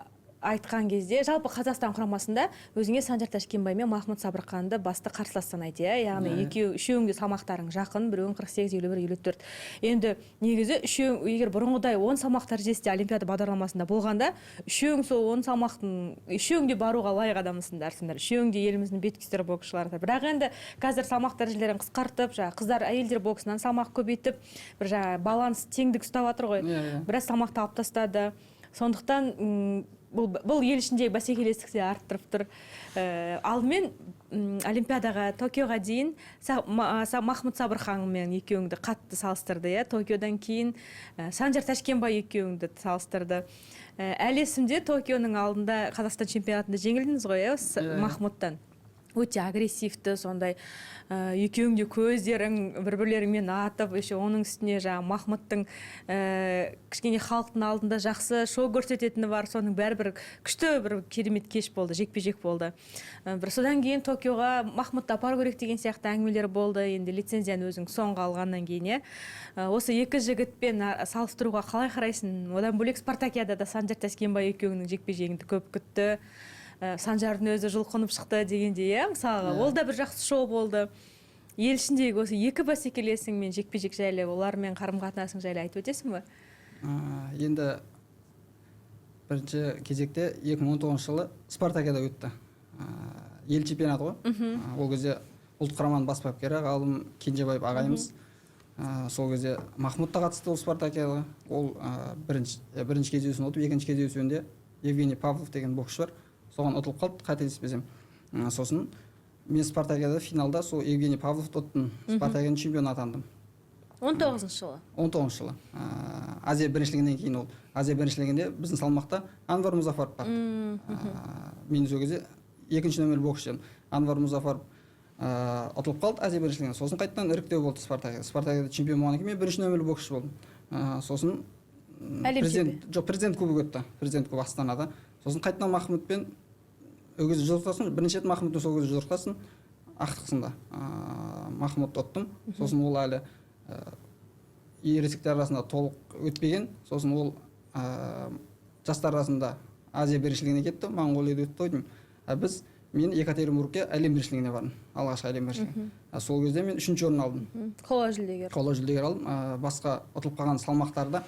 айтқан кезде, жалпы Қазақстан құрамасында өзіңе Санжар Тәшкенбай мен Махмұд Сабырханды басты қарсылас санайды, иә? Яғни Иә. екеу, үшеуің де салмақтарың жақын: біреуің 48, 51, 54. Енді негізі үшеуің, егер бұрынғыдай 10 салмақ дәрежесінде Олимпиада бағдарламасында болғанда, үшеуің сол 10 салмақтың үшеуің де баруға лайық адамсыңдар, сендер үшеуің де еліміздің бетке ұстар боксшылары. Бірақ енді қазір салмақ дәрежелерін қысқартып, жаңағы қыздар, әйелдер боксынан салмақ көбейтіп, бір жаңағы баланс, теңдік ұстап жатыр ғой. Иә, иә. Біраз салмақты алып тастады, сондықтан бұл ел ішіндегі бәсекелестікті де арттырып тұр. Алдымен Олимпиадаға, Токиоға дейін Махмұд Сабырханмен екеуіңді қатты салыстырды, иә? Токиодан кейін Санжар Тәшкенбай екеуіңді салыстырды. Әлі есімде, Токионың алдында Қазақстан чемпионатында жеңілдіңіз ғой, иә, осы Иә, иә. Махмұдтан. Өте агрессивті сондай, екеуің де көздерің бір бірлеріңмен атып, еще оның үстіне жаңағы Махмұдтың кішкене халықтың алдында жақсы шоу көрсететіні бар, соның бәрі бір күшті, бір керемет кеш болды, жекпе жек болды. Бір содан кейін Токиоға Махмұдты апару керек деген сияқты әңгімелер болды, енді лицензияны өзің соңғы алғаннан кейін, иә. Осы екі жігітпен салыстыруға қалай қарайсың? Одан бөлек, спартакиадада Санжар Таскенбай екеуіңнің жекпе жегіңді көп күтті. Санжардың өзі жұлқынып шықты дегендей, иә, мысалға. Иә. Ол да бір жақсы шоу болды. Ел ішіндегі осы екі бәсекелесіңмен жекпе жек жайлы, олармен қарым қатынасың жайлы айтып өтесің ба? Енді бірінші кезекте 2019 жылы спартакиада өтті. Ел чемпионаты ғой. Ол кезде ұлттық құраманың бас бапкері Ғалым Кенжебаев ағайымыз. Сол кезде Махмұд та қатысты ол спартакиадаға. Ол бірінші кездесуін ұтып, екінші кездесуінде Евгений Павлов деген боксшы бар, соған ұтылып қалды, қателеспесем. Сосын мен спартакиада финалда сол Евгений Павловты ұттым, спартакиаданың чемпионы атандым. 19-жылы. 19-жылы. Азия біріншілігінен кейін, ол Азия біріншілігінде біздің салмақта Анвар Мұзафаров бар. Мен сол кезде екінші нөмір боксшы едім. Анвар Мұзафаров ұтылып қалды Азия біріншілігінен. Сосын қайтадан іріктеу болды спартакиада. Спартакиада чемпион болғаннан кейін мен бірінші нөмірлі боксшы болдым. Сосын Әлем президент, жоқ, президент кубогы өтті, президент кубогы Астанада. Сосын қайтадан Махмұдпен ол кезде жұдырықтастым. Бірінші рет Махмұдпен сол кезде жұдырықтастым ақтық сында. Махмұдты ұттым. Сосын ол әлі ересектер арасында толық өтпеген. Сосын ол жастар арасында Азия біріншілігіне кетті, Моңғолияда өтті ғой деймін. А біз, мен Екатеринбургке әлем біріншілігіне бардым, алғашқы әлем біріншілігі. Сол кезде мен үшінші орын алдым. Қола жүлдегер. Қола жүлдегер алдым. Басқа ұтылып қалған салмақтарда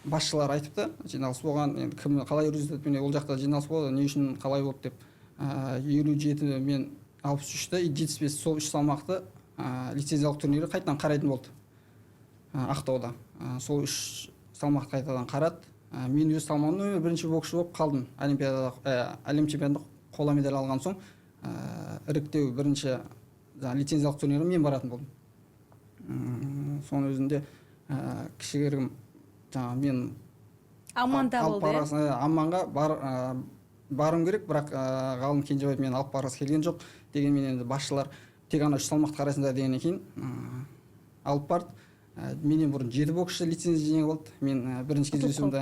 Басшылар айтыпты, жиналыс болған, енді кім қалай результатпен, ол жақта жиналыс болады, не үшін қалай болды деп. 57 мен 63-ті и 75, сол үш салмақты лицензиялық турнирі қайтадан қарайтын болды Ақтауда. Сол үш салмақты қайтадан қарады. Мен өз салмағымда нөмір бірінші боксшы болып қалдым. Олимпиадада, әлем чемпионатында қола медаль алған соң, іріктеу бірінші жаңағы лицензиялық турнирге мен баратын болдым. Соның өзінде кішігірім жаңағы мен Аманда алып болды, иә? Барғасын, Амманға бар, баруым керек, бірақ Ғалым Кенжебаев мені алып барғысы келген жоқ. Дегенмен енді басшылар тек ана үш салмақты қарайсыңдар дегеннен кейін алып барды. Менен бұрын жеті боксшы лицензия жеңіп алды. Мен бірінші Ұтылып кездесуімде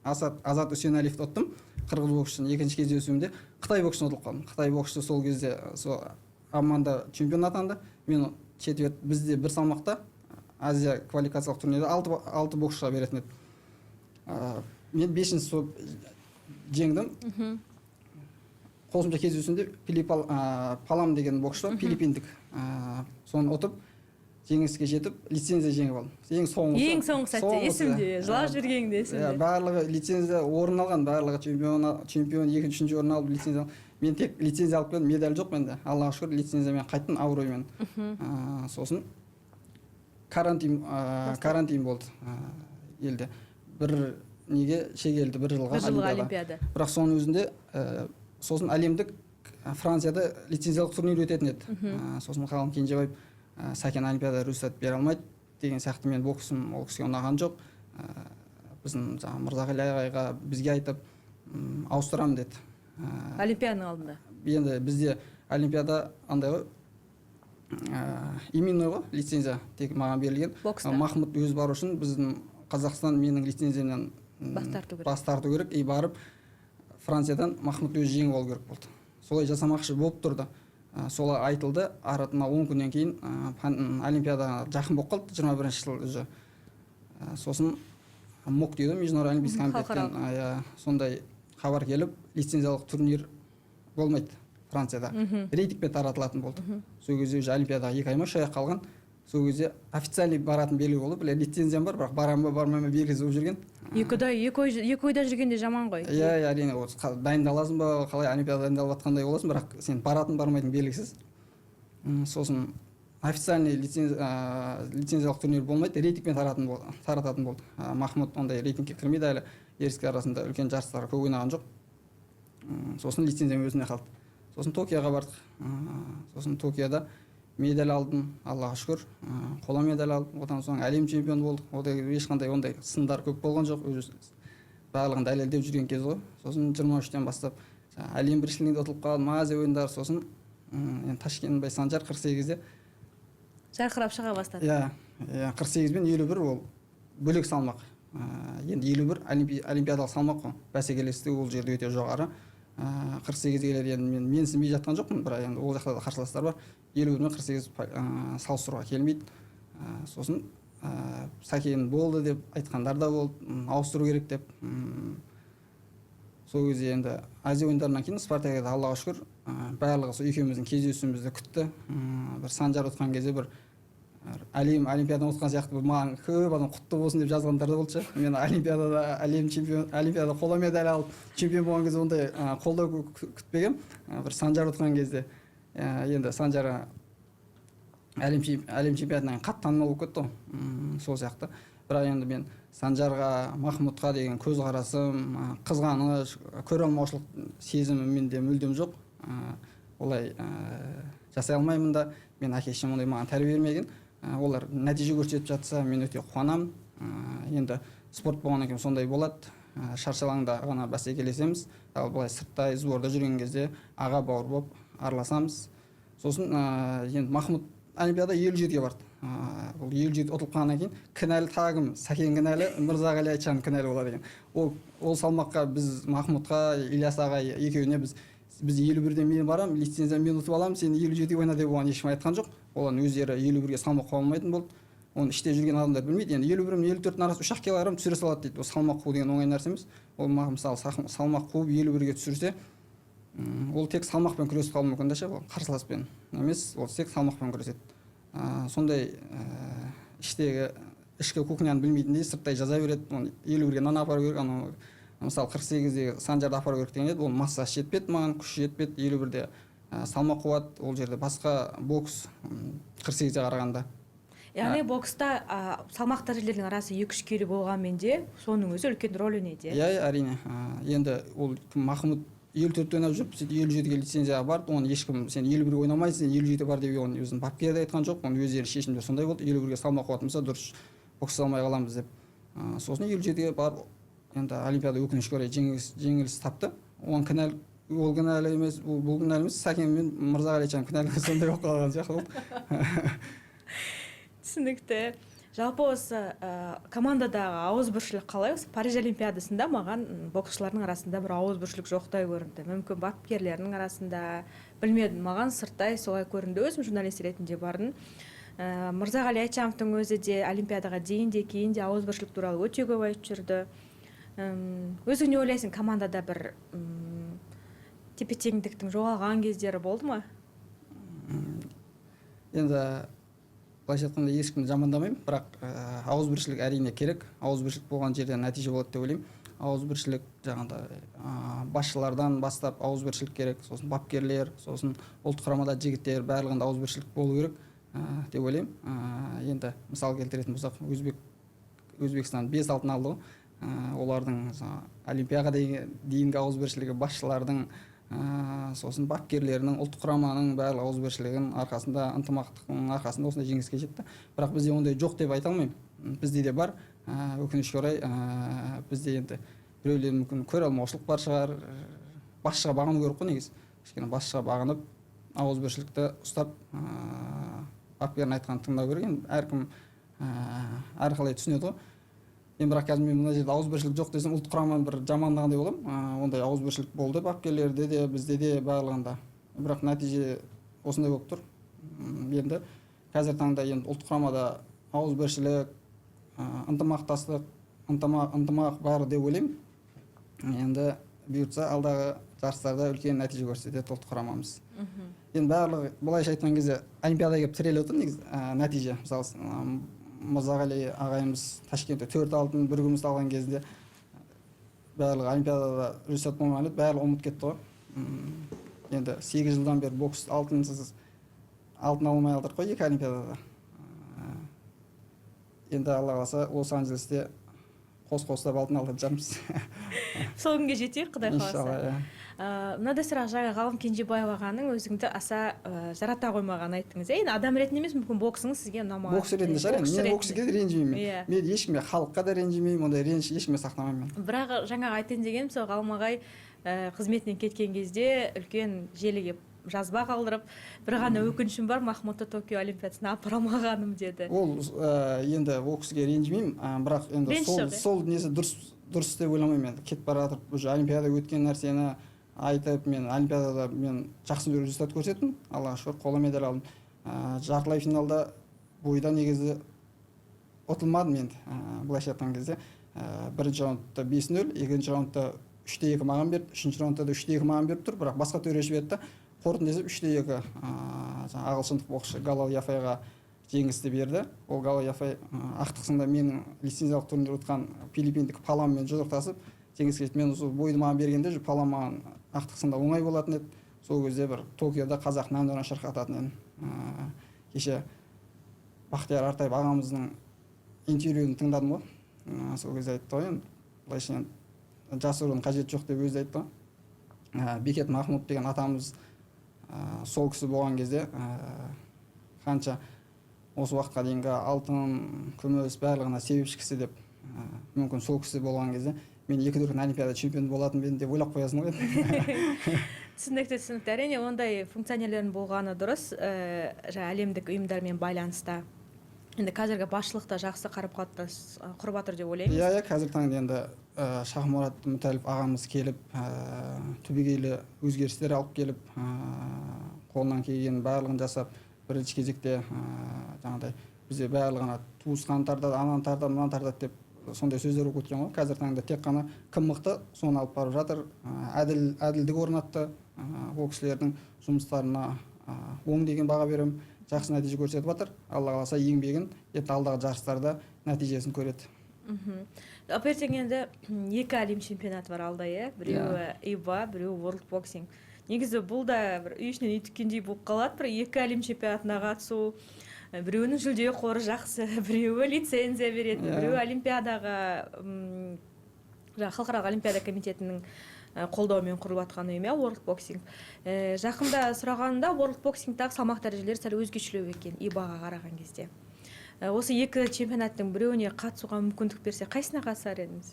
Азат Үсеналиевті ұттым, қырғыз боксшысын. Екінші кездесуімде қытай боксшысына ұтылып қалдым. Қытай боксшысы сол кезде сол Амманда чемпион атанды. Мен четверть, бізде бір салмақта Азия квалификациялық турнирде алты боксшыға беретін еді. Мен бесінші болып жеңдім. Қосымша кездесуінде Палам деген боксшы бар, филиппиндік. Соны ұтып, жеңіске жетіп, лицензия жеңіп алдым. Ең соңғысы. Ең соңғы сәтте. Соңғысы. Есімде, жылап жібергенің де есімде. Иә, барлығы лицензия орын алған, барлығы чемпион, екінші, үшінші орын алып, лицензия. Мен тек лицензия алып келдім, медаль жоқ менде. Аллаға шүкір, лицензиямен қайттым абыроймен. Сосын карантин болды елде. Бір неге шегерілді бір жылға Бір жылға олимпиада. Олимпиада. Бірақ соның өзінде сосын әлемдік Францияда лицензиялық турнир өтетін еді. Сосын Ғалым Кенжебаев Сәкен олимпиада рұқсат бере алмайды деген сияқты, мен боксым ол кісіге ұнаған жоқ. Біздің жаңағы Мырзағали ағайға, бізге айтып, ауыстырамын деді. Олимпиаданың алдында. Енді бізде олимпиада андай ғой, именной ғой, лицензия тек маған берілген. Бокста. Махмұд өзі бару үшін біздің Қазақстан менің лицензиямнан бас тарту керек. Бас тарту керек и барып Франциядан Махмұд өзі жеңіп алу керек болды. Солай жасамақшы болып тұрды. Солай айтылды. Аратына 10 күннен кейін олимпиада жақын болып қалды, 21-жыл уже. Сосын МОК дейді ғой, Международный олимпийский комитеттен Халықаралық. Иә, сондай хабар келіп, лицензиялық турнир болмайды Францияда, рейтингпен таратылатын болды. Сол кезде уже олимпиадаға 2 ай ма, 3 ай қалған. Сол кезде официальный баратын белгілі болды. Біле, лицензиям бар, бірақ барамын ба, бармаймын ба, белгісіз болып жүрген. 2 ай, 2 айда жүргенде жаман ғой. Иә, әрине, ол дайындаласың ба, қалай, олимпиада дайындалып жатқандай боласың, бірақ сен баратын, бармайтын белгісіз. Сосын официальный лицензиялық турнир болмайды, рейтингпен тарататын болды. Махмұд ондай рейтингке кірмейді әлі, ересектер арасында үлкен жарыстарға көп ойнаған жоқ. Сосын лицензиям өзіне қалды. Сосын Токиоға бардық. Сосын Токиода медаль алдым, Аллаға шүкір. Қола медаль алдым. Одан соң әлем чемпионы болдық. Ода ешқандай ондай сындар көп болған жоқ, уже барлығын дәлелдеп жүрген кез ғой. Сосын 23-тен бастап жаңағы әлем біріншілігінде ұтылып қалдым, Азия ойындары. Сосын енді Ташкенбай Санжар 48-де жарқырап шыға бастады. Иә, 48 пен 51 ол бөлек салмақ. Енді 51 олимпиадалық салмақ қой, бәсекелестік ол жерде өте жоғары. 48-ге келер енді мен менсінбей жатқан жоқпын, бірақ енді ол жақта да қарсыластар бар. 51 мен 48 салыстыруға келмейді. Сосын Сәкен болды деп айтқандар да болды, ауыстыру керек деп. Сол кезде енді Азия ойындарынан кейін Спартакиада, Аллаға шүкір, барлығы сол екеуміздің кездесуімізді күтті. Бір Санжар ұтқан кезде бір әлем олимпиададан ұтқан сияқты бір маған көп адам құтты болсын деп жазғандар да болды ше. Мен олимпиадада әлем чемпион, олимпиадада қола медаль алып, чемпион болған кезде ондай қолдау күтпегенмін. Бір Санжар ұтқан кезде енді Санжар әлем чемпионатынан қатты танымал болып кетті ғой. Сол сияқты. Бірақ енді мен Санжарға, Махмұдқа деген көзқарасым, қызғаныш, көре алмаушылық сезімі менде мүлдем жоқ. Олай жасай алмаймын да. Мен әке шешем ондай маған тәрбие бермеген. Олар нәтиже көрсетіп жатса, мен өте қуанамын. Енді спорт болғаннан кейін сондай болады. Шаршы алаңда ғана бәсекелесеміз, ал былай сыртта сборда жүрген кезде аға бауыр болып араласамыз. Сосын енді Махмұд олимпиада 57-ге барды. Бұл 57 ұтылып қалғаннан кейін кінәлі тағы кім? Сәкен кінәлі, Мырзағали Айтжанов кінәлі болады екен. Ол салмаққа біз Махмұдқа, Ильяс ағай екеуіне біз 51-ден мен барамын, лицензия мен ұтып аламын, сен 57-ге ойна деп оған ешкім айтқан жоқ. Олардың өздері 51-ге салмақ қуа алмайтын болды. Оны іште жүрген адамдар білмейді. Енді 51 мен 54-тің арасы 3-ақ килограмм түсіре салады дейді. Ол салмақ қуу деген оңай нәрсе емес. Ол мысалы салмақ қуып 51-ге түсірсе, ол тек салмақпен күресіп қалуы мүмкін да ше, ол қарсыласпен емес, ол тек салмақпен күреседі. Сондай іштегі Ішкі кухняны білмейтіндей сырттай жаза береді. Оны 51-ге мынаны апару керек, анау, мысалы, 48-дегі Санжарды апару керек деген еді. Ол массасы жетпеді маған, күші жетпеді. 51-де салмақ қуат, ол жерде басқа бокс, 48-ге қарағанда. Яғни бокста салмақ дәрежелердің арасы 2-3 келі болғанмен де, соның өзі үлкен роль ойнайды, иә? Иә, әрине. Енді ол кім, Махмұд 54-те ойнап жүріп, сөйтіп 57-ге лицензияға барды. Оны ешкім «сен 51-ге ойнамайсың, сен 57-ге бар» деп оны өзінің бапкері де айтқан жоқ. Оның өздері шешімдері сондай болды: 51-ге салмақ қуатын болса, дұрыс бокс алмай қаламыз деп. Сосын 57-ге барып, енді олимпиада, өкінішке орай, жеңіліс тапты. Оған кінәлі ол кінәлі емес, бұл кінәлі емес, Сәкен мен Мырзағали Айтжанов кінәлі, сондай болып қалған сияқты болды. Түсінікті. Жалпы осы командадағы ауызбіршілік қалай? Осы Париж олимпиадасында маған боксшылардың арасында бір ауызбіршілік жоқтай көрінді. Мүмкін, бапкерлердің арасында, білмедім, маған сырттай солай көрінді, өзім журналист ретінде бардым. Мырзағали Айтжановтың өзі де олимпиадаға дейін де, кейін де ауызбіршілік туралы өте көп айтып жүрді. Өзің не ойлайсың, командада бір тепе теңдіктің жоғалған кездері болды ма? Енді былайша айтқанда, ешкімді жамандамаймын, бірақ ауызбіршілік, әрине, керек. Ауызбіршілік болған жерде нәтиже болады деп ойлаймын. Ауызбіршілік жаңағыдай басшылардан бастап ауызбіршілік керек, сосын бапкерлер, сосын ұлттық құрамада жігіттер, барлығында ауызбіршілік болу керек деп ойлаймын. Енді мысал келтіретін болсақ, Өзбекстан бес алтын алды ғой. Олардың жаңағы олимпиадаға дейінгі ауызбіршілігі, басшылардың, сосын бапкерлерінің, ұлттық құраманың барлық ауызбіршілігінің арқасында, ынтымақтықтың арқасында осындай жеңіске жетті. Бірақ бізде ондай жоқ деп айта алмаймын, бізде де бар. Өкінішке орай, бізде енді біреулер, мүмкін, көре алмаушылық бар шығар. Басшыға бағыну керек қой негізі, кішкене басшыға бағынып, ауызбіршілікті ұстап, бапкердің айтқанын тыңдау керек. Енді әркім әрқалай түсінеді ғой енді. Бірақ қазір мен мына жерде ауызбіршілік жоқ десем, ұлттық құраманы бір жамандағандай боламын. Ондай ауызбіршілік болды бапкерлерде де, бізде де, барлығында, бірақ нәтиже осындай болып тұр. Енді қазіргі таңда енді ұлттық құрамада ауызбіршілік, ынтымақтастық, ынтымақ бар деп ойлаймын. Енді бұйыртса, алдағы жарыстарда үлкен нәтиже көрсетеді ұлттық құрамамыз. Енді барлығы, былайша айтқан кезде, олимпиадаға келіп тіреліп отыр негізі нәтиже. Мысалы, Мырзағали ағайымыз Ташкентте төрт алтын, бір күміс алған кезінде барлығы олимпиадада результат болмаған еді, барлығы ұмытып кетті ғой. Енді 8 жылдан бері бокс алтынсыз, алтын ала алмай қалдық қой екі олимпиадада. Енді Алла қаласа, Лос Анджелесте қос қостап алтын алатын шығармыз. Сол күнге жетейік, Құдай қаласа. Иншалла, иә. Мынадай сұрақ: жаңа Ғалым Кенжебаев ағаның өзіңді аса жарата қоймағанын айттыңыз, иә? Енді адам ретінде емес, мүмкін, боксыңыз сізге ұнамаған. Бокс ретінде шығар енді. Мен ол кісіге де ренжімеймін. Мен ешкімге, халыққа да ренжімеймін, ондай реніш ешкімге сақтамаймын мен. Бірақ жаңағы айтайын дегенім, сол Ғалым ағай қызметінен кеткен кезде үлкен желіге жазба қалдырып, «бір ғана өкінішім бар, Махмұдты Токио олимпиадасына апара алмағаным» деді. Ол енді ол кісіге ренжімеймін, бірақ енді Реніш сол жоқ, иә? сол несі дұрыс деп ойламаймын. Енді кетіп бара жатып, уже олимпиада өткен нәрсені айтып, мен олимпиадада мен жақсы результат көрсеттім, Аллаға шүкір, қола медаль алдым. Жартылай финалда бойда негізі ұтылмадым енді. Былайша айтқан кезде, бірінші раундта 5-0, екінші раундта 3-2 маған берді, үшінші раундта да 3-2 маған беріп тұр, бірақ басқа төреші берді да, қорытынды есеп 3-2, жаңағы ағылшындық боксшы Галал Яфайға жеңісті берді. Ол Галал Яфай ақтық сында менің лицензиялық турнир ұтқан филиппиндік Паламмен жұдырықтасып, жеңіске жетті. Мен сол бойды маған бергенде уже Палам маған ақтық сында оңай болатын еді. Сол кезде бір Токиода қазақ нән шырқататын едім. Кеше Бақтияр Артаев ағамыздың интервьюін тыңдадым ғой. Сол кезде айтты ғой, енді былайша, енді жасырудың қажеті жоқ деп өзі айтты ғой. Бекет Махмұд деген атамыз, сол кісі болған кезде, қанша осы уақытқа дейінгі алтын, күміс, барлығына себепші кісі деп, мүмкін, сол кісі болған кезде мен екі дүркін олимпиада чемпионы болатын ба едім деп ойлап қоясың ғой енді. Түсінікті. Әрине, ондай функционерлердің болғаны дұрыс, жаңа әлемдік ұйымдармен байланыста. Енді қазіргі басшылық та жақсы қарым қатынас құрып жатыр деп ойлаймыз. Иә, қазіргі таңда енді Шахмұрат Мүтәліп ағамыз келіп, түбегейлі өзгерістер алып келіп, қолынан келгеннің барлығын жасап, бірінші кезекте жаңағыдай бізде барлығына туысқан тартады, ананы тартады, мынаны тартады деп сондай сөздер болып кеткен ғой. Қазіргі таңда тек қана кім мықты, соны алып барып жатыр. Әділдік орнатты. Ол кісілердің жұмыстарына оң деген баға беремін, жақсы нәтиже көрсетіп жатыр. Алла қаласа, еңбегін ертең алдағы жарыстарда нәтижесін көреді. Жалпы ертең енді екі әлем чемпионаты бар алда, иә? Біреуі ИБА, біреуі World Boxing. Негізі бұл да бір үй ішінен үй түккендей болып қалады, бір екі әлем чемпионатына қатысу. Біреуінің жүлде қоры жақсы, біреуі лицензия береді, біреуі олимпиадаға, жаңағы халықаралық олимпиада комитетінің қолдауымен құрылып жатқан ұйым, иә, World Boxing. Жақында сұрағанымда, World Boxingтағы салмақ дәрежелері сәл өзгешелеу екен ИБАға қараған кезде. Осы екі чемпионаттың біреуіне қатысуға мүмкіндік берсе, қайсысына қатысар едіңіз?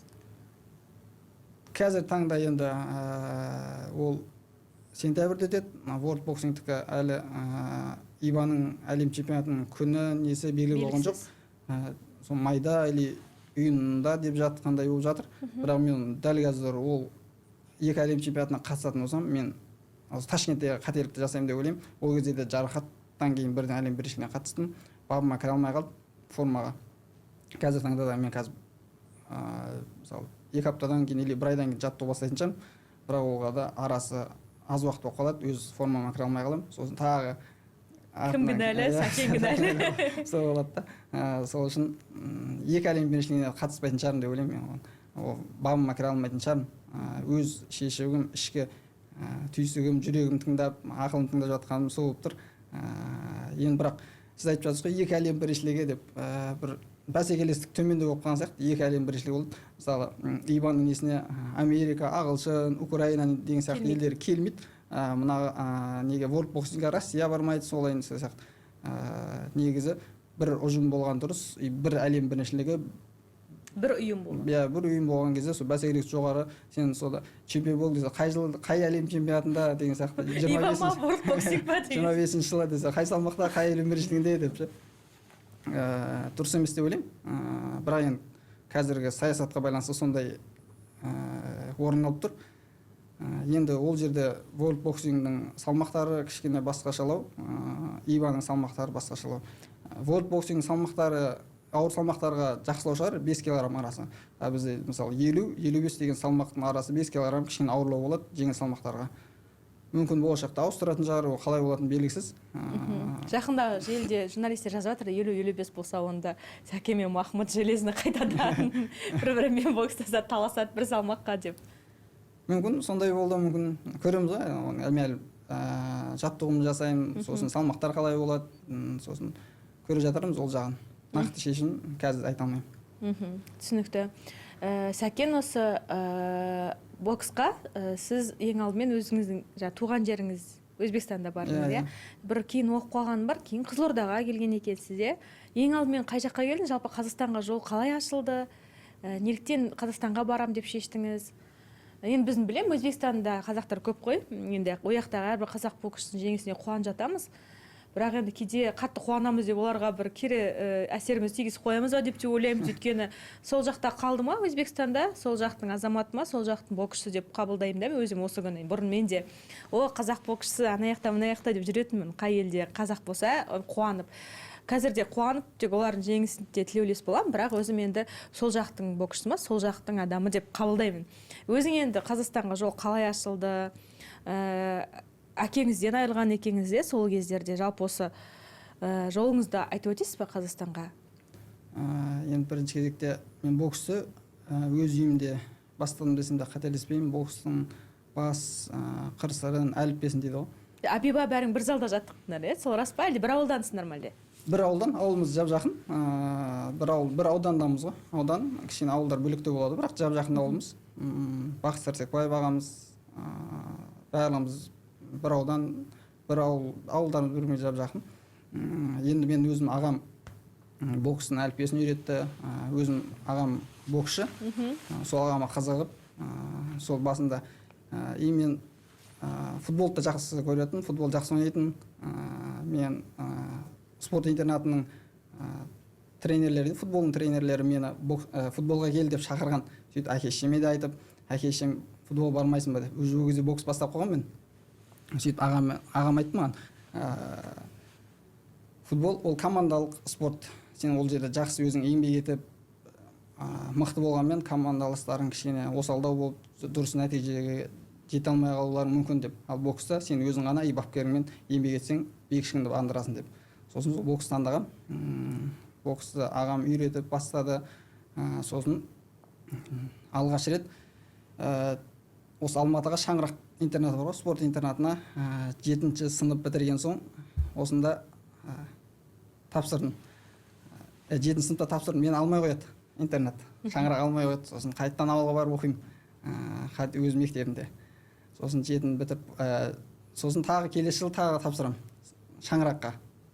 Қазір таңда енді ол сентябрьде өтеді. Мына World Boxingтікі әлі ИБАның әлем чемпионатының күні несі белгілі болған жоқ. Белгісіз. Сол майда или июньда деп жатқандай болып жатыр. Бірақ мен дәл қазір ол екі әлем чемпионатына қатысатын болсам, мен осы Ташкентте қателікті жасаймын деп ойлаймын. Ол кезде де жарақаттан кейін бірден әлем біріншілігіне қатыстым, бабыма кіре алмай қалдым формаға. Қазір таңда да мен қазір мысалы, 2 аптадан кейін или бір айдан кейін жаттығу бастайтын шығармын, бірақ оға да арасы аз уақыт болып қалады, өз формама кіре алмай қаламын. Сосын тағы Кім кінәлі? Иә. Сәкен кінәлі. Сол болады да. Сол үшін екі әлем біріншілігіне қатыспайтын шығармын деп ойлаймын мен оған. Ол бабыма кіре алмайтын шығармын. Өз шешімім, ішкі түйсігім, жүрегім тыңдап, ақылым тыңдап жатқаным сол болып тұр. Енді бірақ сіз айтып жатырсыз ғой, екі әлем біріншілігі деп, бір бәсекелестік төмендеу болып қалған сияқты. Екі әлем біріншілігі болды, мысалы, ИБАның несіне Америка, ағылшын, Украина деген сияқты Келмейді. елдер келмейді. Мына неге, World Boxingға Россия бармайды, солай сияқты. Негізі бір ұжым болған дұрыс и бір әлем біріншілігі. Бір ұйым болу. Иә, бір ұйым болған кезде сол бәсекелестік жоғары. Сен сонда чемпион бол десе, қай жыл, қай әлем чемпионатында деген сияқты. ИБА ма, World Boxing па деген. 25-жылы десе, қай салмақта, қай әлем біріншілігінде деп ше. Дұрыс емес деп ойлаймын. Бірақ енді қазіргі саясатқа байланысты сондай орын алып тұр. Енді ол жерде World Boxing'ның салмақтары кішкене басқашалау, ИБАның салмақтары басқашалау. World Boxing салмақтары ауыр салмақтарға жақсылау шығар, 5 килограмм арасы. А бізде, мысалы, 50, 55 деген салмақтың арасы 5 килограмм кішкене ауырлау болады жеңіл салмақтарға. Мүмкін, болашақта ауыстыратын шығар, ол қалай болатыны белгісіз. Жақында желіде журналистер жазып жатыр: 50, 55 болса, онда Сәкен мен Махмұд железно қайтадан бір бірімен бокстасады, таласады бір салмаққа деп. Мүмкін, сондай болуы мүмкін, көреміз ғой оны. Мен әлі жаттығуымды жасаймын, сосын салмақтар қалай болады, сосын көре жатармыз ол жағын. Нақты шешім қазір айта алмаймын. Түсінікті. Сәкен, осы боксқа сіз ең алдымен өзіңіздің жаңа туған жеріңіз Өзбекстанда бардыңыз, Иә. иә? Бір кейін оқып қалғаным бар, кейін Қызылордаға келген екенсіз, иә? Ең алдымен қай жаққа келдіңіз? Жалпы Қазақстанға жол қалай ашылды? Неліктен Қазақстанға барам деп шештіңіз? Енді біздің білемін, Өзбекстанда қазақтар көп қой. Енді ол жақтағы әрбір қазақ боксшысының жеңісіне қуанып жатамыз. Бірақ енді кейде қатты қуанамыз деп оларға бір кері әсерімізді тигізіп қоямыз ба деп те ойлаймыз. Өйткені сол жақта қалды ма, Өзбекстанда, сол жақтың азаматы ма, сол жақтың боксшысы деп қабылдаймын да мен өзім осы күні. Бұрын мен де «О, қазақ боксшысы ана жақта, мына жақта» деп жүретінмін, қай елде қазақ болса қуанып. Қазір де қуанып, тек олардың жеңісіне тілеулес боламын, бірақ өзім енді сол жақтың боксшысы ма, сол жақтың адамы деп қабылдаймын. Өзің енді Қазақстанға жол қалай ашылды? Әкеңізден айырылған екеніңіз де сол кездерде. Жалпы осы жолыңызды айтып өтесіз бе Қазақстанға? Енді бірінші кезекте мен боксты өз үйімде бастадым десем де қателеспеймін. Бокстың бас қыр сырын, әліппесін дейді ғой. Абиба, бәрің бір залда жаттықтыңдар, иә? Сол рас па, әлде бір ауылдансыңдар ма әлде? Бір ауылдан, ауылымыз жап жақын, бір ауыл, бір аудандамыз ғой. Аудан кішкене, ауылдар бөлектеу болады, бірақ жап жақын ауылымыз. Бақыт Сәрсекбаев ағамыз, барлығымыз бір аудан, бір ауыл, ауылдарымыз бір біріне жап жақын. Енді мен өзім ағам бокстың әліппесін үйретті. Өзім ағам боксшы. Сол ағама қызығып, сол басында и мен футболды да жақсы көретін, футбол жақсы ойнайтын. Мен спорт интернатының тренерлері, футболдың тренерлері мені футболға кел деп шақырған. Сөйтіп әке шешеме де айтып, әке шешем «Футбол бармайсың ба?» деп. Уже ол кезде бокс бастап қойғанмын мен. Сөйтіп ағам айтты маған: «Футбол ол командалық спорт, сен ол жерде жақсы өзің еңбек етіп, мықты болғанмен, командаластарың кішкене осалдау болып, дұрыс нәтижеге жете алмай қалулары мүмкін», — деп. «Ал бокста сен өзің ғана и бапкеріңмен еңбек етсең, биік шыңды бағындырасың», — деп. Сосын сол бокс таңдағанмын. Боксты ағам үйретіп бастады. Сосын алғаш рет осы Алматыға Шаңырақ интернаты бар ғой, спорт интернатына, жетінші сынып бітірген соң осында тапсырдым. Жетінші сыныпта тапсырдым, мені алмай қояды интернат, Шаңырақ алмай қояды. Сосын қайтадан ауылға барып оқимын, өз мектебімде. Сосын жетіні бітіріп, сосын тағы келесі жылы тағы тапсырамын Шаңыраққа,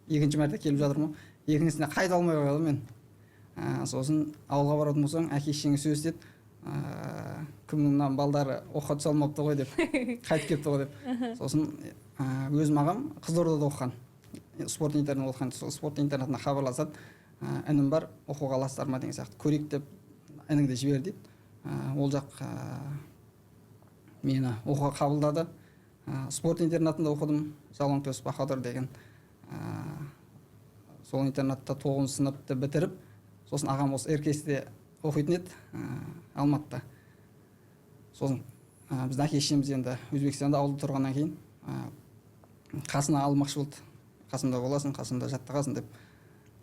екінші мәрте келіп жатырмын ғой. Екіншісіне қайта алмай қояды мен. Сосын ауылға баратын болсаң, әке шешеңе сөз етеді, кімнің мына балдары оқуға түсе алмапты ғой деп, қайтып келіпті ғой деп. Сосын өзім ағам Қызылордада оқыған, спорт интернат оқыған. Сол спорт интернатына хабарласады, інім бар, оқуға аласыздар ма деген сияқты, көрейік деп, ініңді жібер дейді. Ол жақ мені оқуға қабылдады. Спорт интернатында оқыдым, Жалаңтөс Баһадүр деген. Сол интернатта тоғызыншы сыныпты бітіріп, сосын ағам осы РКС-те оқитын еді, Алматыда. Сосын біздің әке шешеміз енді Өзбекстанда, ауылда тұрғаннан кейін, қасына алмақшы болды, қасымда боласың, қасымда жаттығасың деп.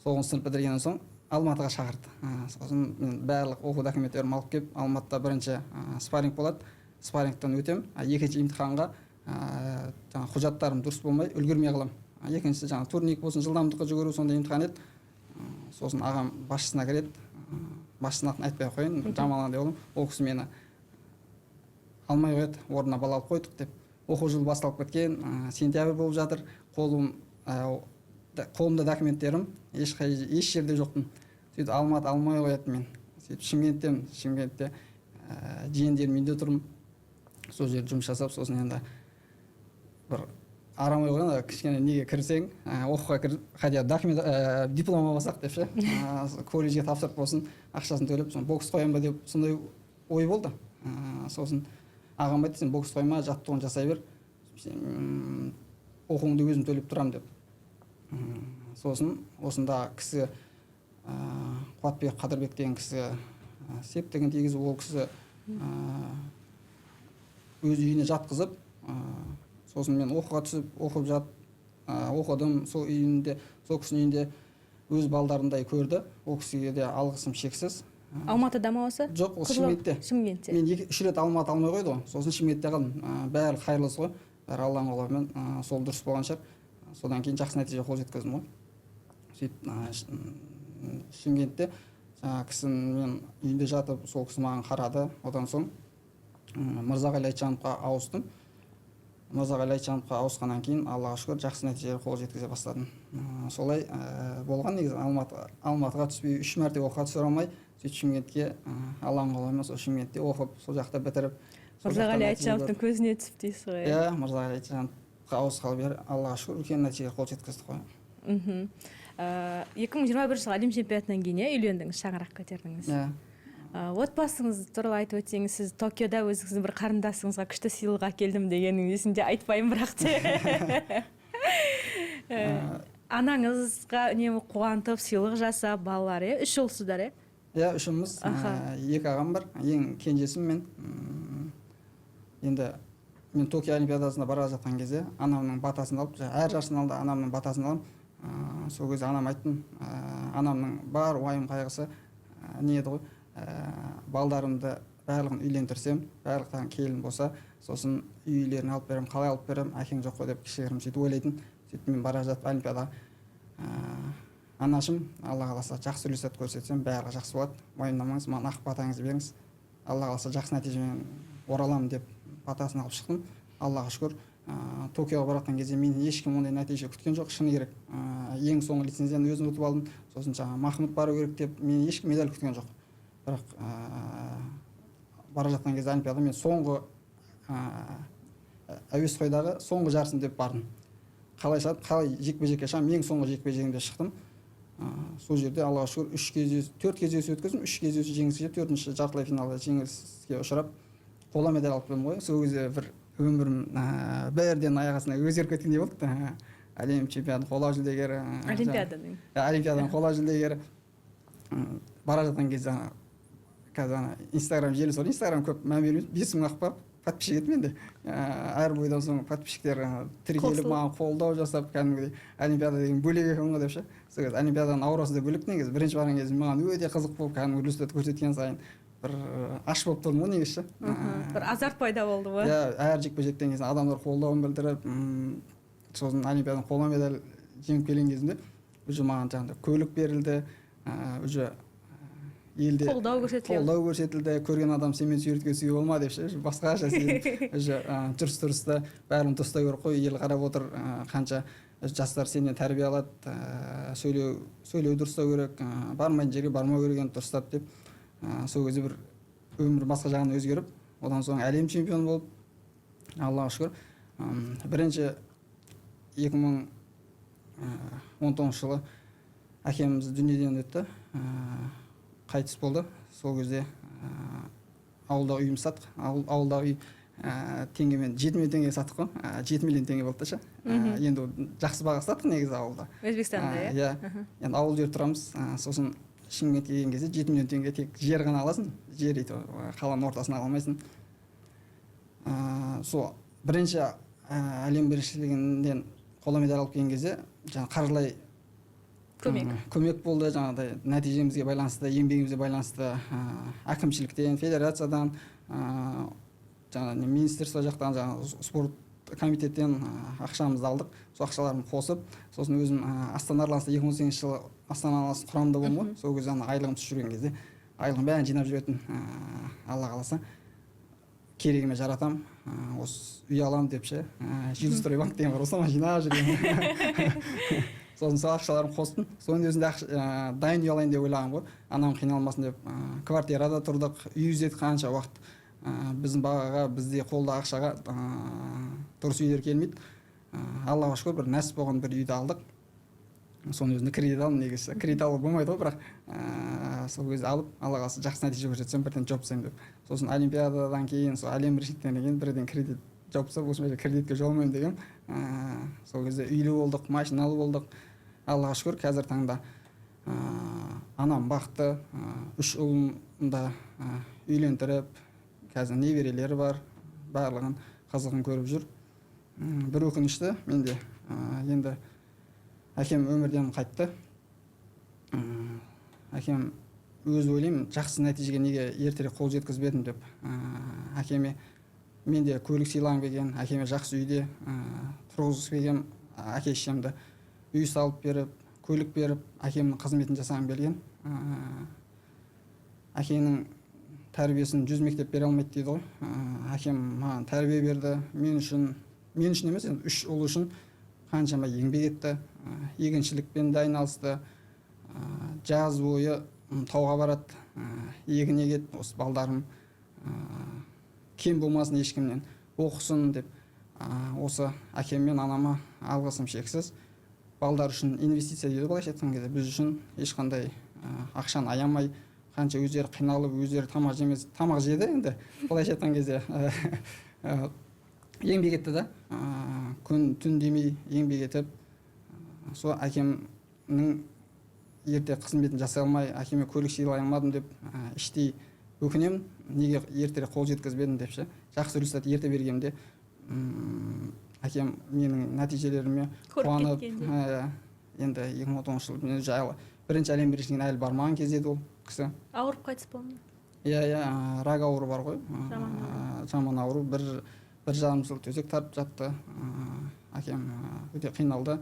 Тоғызыншы сынып бітіргеннен соң Алматыға шақырды. Сосын мен барлық оқу документтерімді алып келіп, Алматыда бірінші спарринг болады, спаррингтен өтемін. Екінші емтиханға жаңағы құжаттарым дұрыс болмай, үлгермей қаламын. Екіншісі жаңағы турник болсын, жылдамдыққа жүгіру, сондай емтихан еді. Сосын ағам басшысына кіреді, басшысының атын айтпай ақ қояйын, Жамалан деп боламын. Ол кісі мені алмай қояды, орнына бала алып қойдық деп. Оқу жылы басталып кеткен, сентябрь болып жатыр. Қолымда документтерім, ешқай еш жерде жоқпын. Сөйтіп Алматы алмай қояды мен. Сөйтіп Шымкенттемін, Шымкентте жиендерімнің үйінде тұрмын, сол жерде жұмыс жасап. Сосын енді бір арам ой ғой, кішкене неге кірсең, оқуға кіріп, хотя документ, диплом алсақ деп ше, колледжге тапсырып болсын, ақшасын төлеп, соны бокс қоямын ба деп, сондай ой болды. Сосын ағам айтты: «Сен бокс қойма, жаттығуын жасай бер, сен, оқуыңды өзім төлеп тұрамын», — деп. Сосын осында кісі, Қуатбек Қадырбек деген кісі, септігін тигізіп, ол кісі өз үйіне жатқызып, сосын мен оқуға түсіп, оқып жат, оқыдым сол үйінде, сол кісінің үйінде өз балдарындай көрді. Ол кісіге де алғысым шексіз. Алматыда ма осы? Жоқ, ол Шымкентте. Шымкентте. Мен екі үш рет Алматы алмай қойды ғой, сосын Шымкентте қалдым. Бәрі қайырлысы ғой, бәрі Алланың қалауымен, сол дұрыс болған шығар. Содан кейін жақсы нәтиже қол жеткіздім ғой. Сөйтіп Шымкентте жаңағы кісінің мен үйінде жатып, сол кісі маған қарады. Одан соң Мырзағали Айтжановқа ауыстым. Мырзағали Айтжановқа ауысқаннан кейін, Аллаға шүкір, жақсы нәтижеге қол жеткізе бастадым. Солай болған негізі. Алматыға түспей, үш мәрте оқуға түсіре алмай, сөйтіп Шымкентке, Алланың қалауымен сол Шымкентте оқып, сол жақта бітіріп, сол жақтан Мырзағали нәтиже Айтжановтың көріп. көзіне түсіп дейсіз ғой. Иә, Мырзағали Айтжановқа ауысқалы бері, Аллаға шүкір, үлкен нәтижеге қол жеткіздік қой. 2021 жылы әлем чемпионатынан кейін, иә, үйлендіңіз, шаңырақ көтердіңіз. Иә. Отбасыңыз туралы айтып өтсеңіз. Сіз Токиода өзіңіздің бір қарындасыңызға күшті сыйлық әкелдім дегенің есімде, айтпаймын бірақ те. Анаңызға үнемі қуантып, сыйлық жасап, балалар, иә, үш ұлсыздар, иә? Иә, үшеуміз. Екі ағам бар, ең кенжесімін мен. Енді мен Токио олимпиадасына бара жатқан кезде анамның батасын алып, жаңа әр жарыстың алдында анамның батасын аламын. Сол кезде анам айттым, анамның бар уайым қайғысы не еді ғой, балдарымды барлығын үйлендірсем, барлықтарың келін болса, сосын үй үйлерін алып беремін, қалай алып беремін, әкең жоқ қой деп, кішігірім сөйтіп ойлайтын. Сөйтіп мен бара жатып олимпиадаға, «Анашым, Алла қаласа, жақсы результат көрсетсем, барлығы жақсы болады, уайымдамаңыз, маған ақ батаңызды беріңіз, Алла қаласа, жақсы нәтижемен ораламын», — деп батасын алып шықтым. Аллаға шүкір, Токиоға баратқан кезде мен ешкім ондай нәтиже күткен жоқ, шыны керек. Ең соңғы лицензияны өзім ұтып алдым. Сосын жаңағы Махмұд бару керек деп, мен ешкім медаль күткен жоқ. Бірақ бара жатқан кезде олимпиада, мен соңғы әуесқойдағы соңғы жарысым деп бардым. Қалай шығады, қалай жекпе жекке шығамын, ең соңғы жекпе жегімде шықтым. Сол жерде, Аллаға шүкір, үш кездесу, төрт кездесу өткіздім, үш кездесу жеңіске жетіп, төртінші жартылай финалда жеңіліске ұшырап, қола медаль алып келдім ғой. Сол кезде бір өмірім бірден аяқ астынан өзгеріп кеткендей болды. Әлем чемпионы, қола жүлдегері. Олимпиаданың. Олимпиаданың қола жүлдегері. Бара жатқан кезде ана қазір ана Инстаграм желісі бар, Инстаграм көп мән бермейміз, 5000 ақ па Подписчик еді менде. Әр бойдан соң подписчиктер тіркеліп, Қосылып. маған қолдау жасап, кәдімгідей олимпиада деген бөлек екен ғой деп ше. Сол кезде олимпиаданың аурасы да бөлек. Негізі бірінші барған кезде маған өте қызық болып, кәдімгі результат көрсеткен сайын бір аш болып тұрдым ғой негізі ше. Бір азарт пайда болды ғой. Иә, әр жекпе жектен кейін адамдар қолдауын білдіріп, сосын олимпиададан қола медаль жеңіп келген кезімде уже маған жаңағыдай көлік берілді, уже елде Қолдау көрсетіле. Қолдау көрсетілді. Көрген адам сенімен суретке түсуге болма деп ше, уже басқаша сезім уже. Жүріс тұрысты бәрін дұрыстай керек қой, ел қарап отыр, қанша жастар сенен тәрбие алады, сөйлеу дұрыстау керек, бармайтын жерге бармау керек енді дұрыстап деп. Сол кезде бір өмір басқа жағынан өзгеріп, одан соң әлем чемпионы болып, Аллаға шүкір. Бірінші 2019 жылы әкеміз дүниеден өтті, қайтыс болды. Сол кезде ауылдағы үйімізді саттық. Ауылдағы үй теңгемен 7 миллион теңгеге саттық қой, 7 миллион теңге болды да ше. Енді ол жақсы баға саттық негізі ауылда. Өзбекстанда, иә? Иә, енді ауыл жерде тұрамыз, сосын Шымкентке келген кезде 7 миллион теңге тек жер ғана аласың, жер өйтіп қаланың ортасына ала алмайсың. Сол бірінші әлем біріншілігінен қола медаль алып келген кезде жаңағы қаржылай Көмек. Көмек болды. Жаңағыдай нәтижемізге байланысты, еңбегімізге байланысты әкімшіліктен, федерациядан, жаңағы министерство жақтан, жаңағы спорт комитеттен ақшамызды алдық. Сол ақшаларын қосып, сосын өзім Астана Арланста 2018 жылы Астана Арланс құрамында болдым ғой. Сол кезде ана айлығым түсіп жүрген кезде айлығым бәрін жинап жүретін, Алла қаласа, керегіме жаратамын, осы үй аламын деп ше. Жилстройбанк деген бар ғой, соған жинап жүргенмін. Сосын сол ақшаларын қостым. Соның өзінде дайын үй алайын деп ойлағанмын ғой, анам қиналмасын деп. Квартирада тұрдық, үй іздедік қанша уақыт. Біздің бағаға, бізде қолда ақшаға дұрыс үйлер келмейді. Аллаға шүкір, бір нәсіп болған бір үйді алдық. Соның өзінде кредит алдым. Негізі кредит алуға болмайды ғой, бірақ сол кезде алып, Алла қаласа, жақсы нәтиже көрсетсем, бірден жауып тастаймын деп. Сосын олимпиададан кейін, сол әлем біріншіліктен кейін бірден кредит жауып тастап, осынша кредитке жоламаймын дегенмін. Сол кезде үйлі болдық, машиналы болдық, Аллаға шүкір. Қазір таңда анам бақты, үш ұлын да үйлендіріп, қазір немерелері бар, барлығын қызығын көріп жүр. Бір өкінішті менде, енді әкем өмірден қайтты. Әкем өзі, ойлаймын, жақсы нәтижеге неге ертерек қол жеткізбедім деп. Әкеме мен де көлік сыйлағым келген, әкеме жақсы үйде тұрғызғысы келген, әке шешемді үй салып беріп, көлік беріп, әкемнің қызметін жасағым келген. Әкенің тәрбиесін 100 мектеп бере алмайды дейді ғой. Әкем маған тәрбие берді, мен үшін емес, енді үш ұл үшін қаншама еңбек етті. Егіншілікпен де айналысты. Жаз бойы тауға барады, егін егеді, осы балдарым кем болмасын ешкімнен, оқысын деп. Осы әкем мен анама алғысым шексіз. Балдар үшін инвестиция дейді ғой, былайша айтқан кезде. Біз үшін ешқандай ақшаны аямай, қанша өздері қиналып, өздері тамақ жемес, тамақ жеді енді, былайша айтқан кезде, еңбек етті да, күн түн демей еңбек етіп. Сол әкемнің ерте қызметін жасай алмай, әкеме көлік сыйлай алмадым деп іштей өкінемін, неге ертерек қол жеткізбедім деп ше. Жақсы результат ерте бергенде әкем менің нәтижелеріме Көріп қуанып кеткенде. Енді 2019 жылы мен жайлы бірінші әлем біріншілігіне әлі бармаған кез еді ол кісі. Ауырып қайтыс болды ма? Иә, рак ауруы бар ғой. Жаман. Жаман ауру. 1,5 жыл төсек тартып жатты. Әкем өте қиналды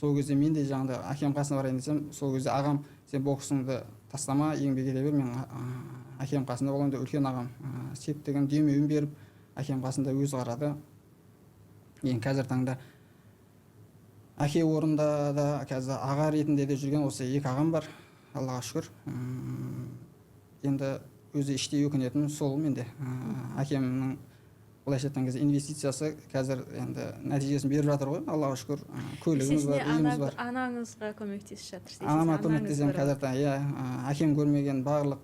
сол кезде. Мен де жаңағыдай әкем қасына барайын десем, сол кезде ағам: «Сен боксыңды тастама, еңбек ете бер, мен әкем қасында боламын», – деп, үлкен ағам септігін, демеуін беріп, әкем қасында өзі қарады. Енді қазір таңда әке орнында да, қазір аға ретінде де жүрген осы екі ағам бар, Аллаға шүкір. Енді өзі іштей өкінетінім сол менде. Әкемнің, былайша айтқан кезде, инвестициясы қазір енді нәтижесін беріп жатыр ғой, Аллаға шүкір. Көлігіміз бар, Есесіне үйіміз ана, бар. Анаңызға көмектесіп жатырсыз. Анама Анаңыз көмектесемін бар. Қазір таңда, иә, әкем көрмеген барлық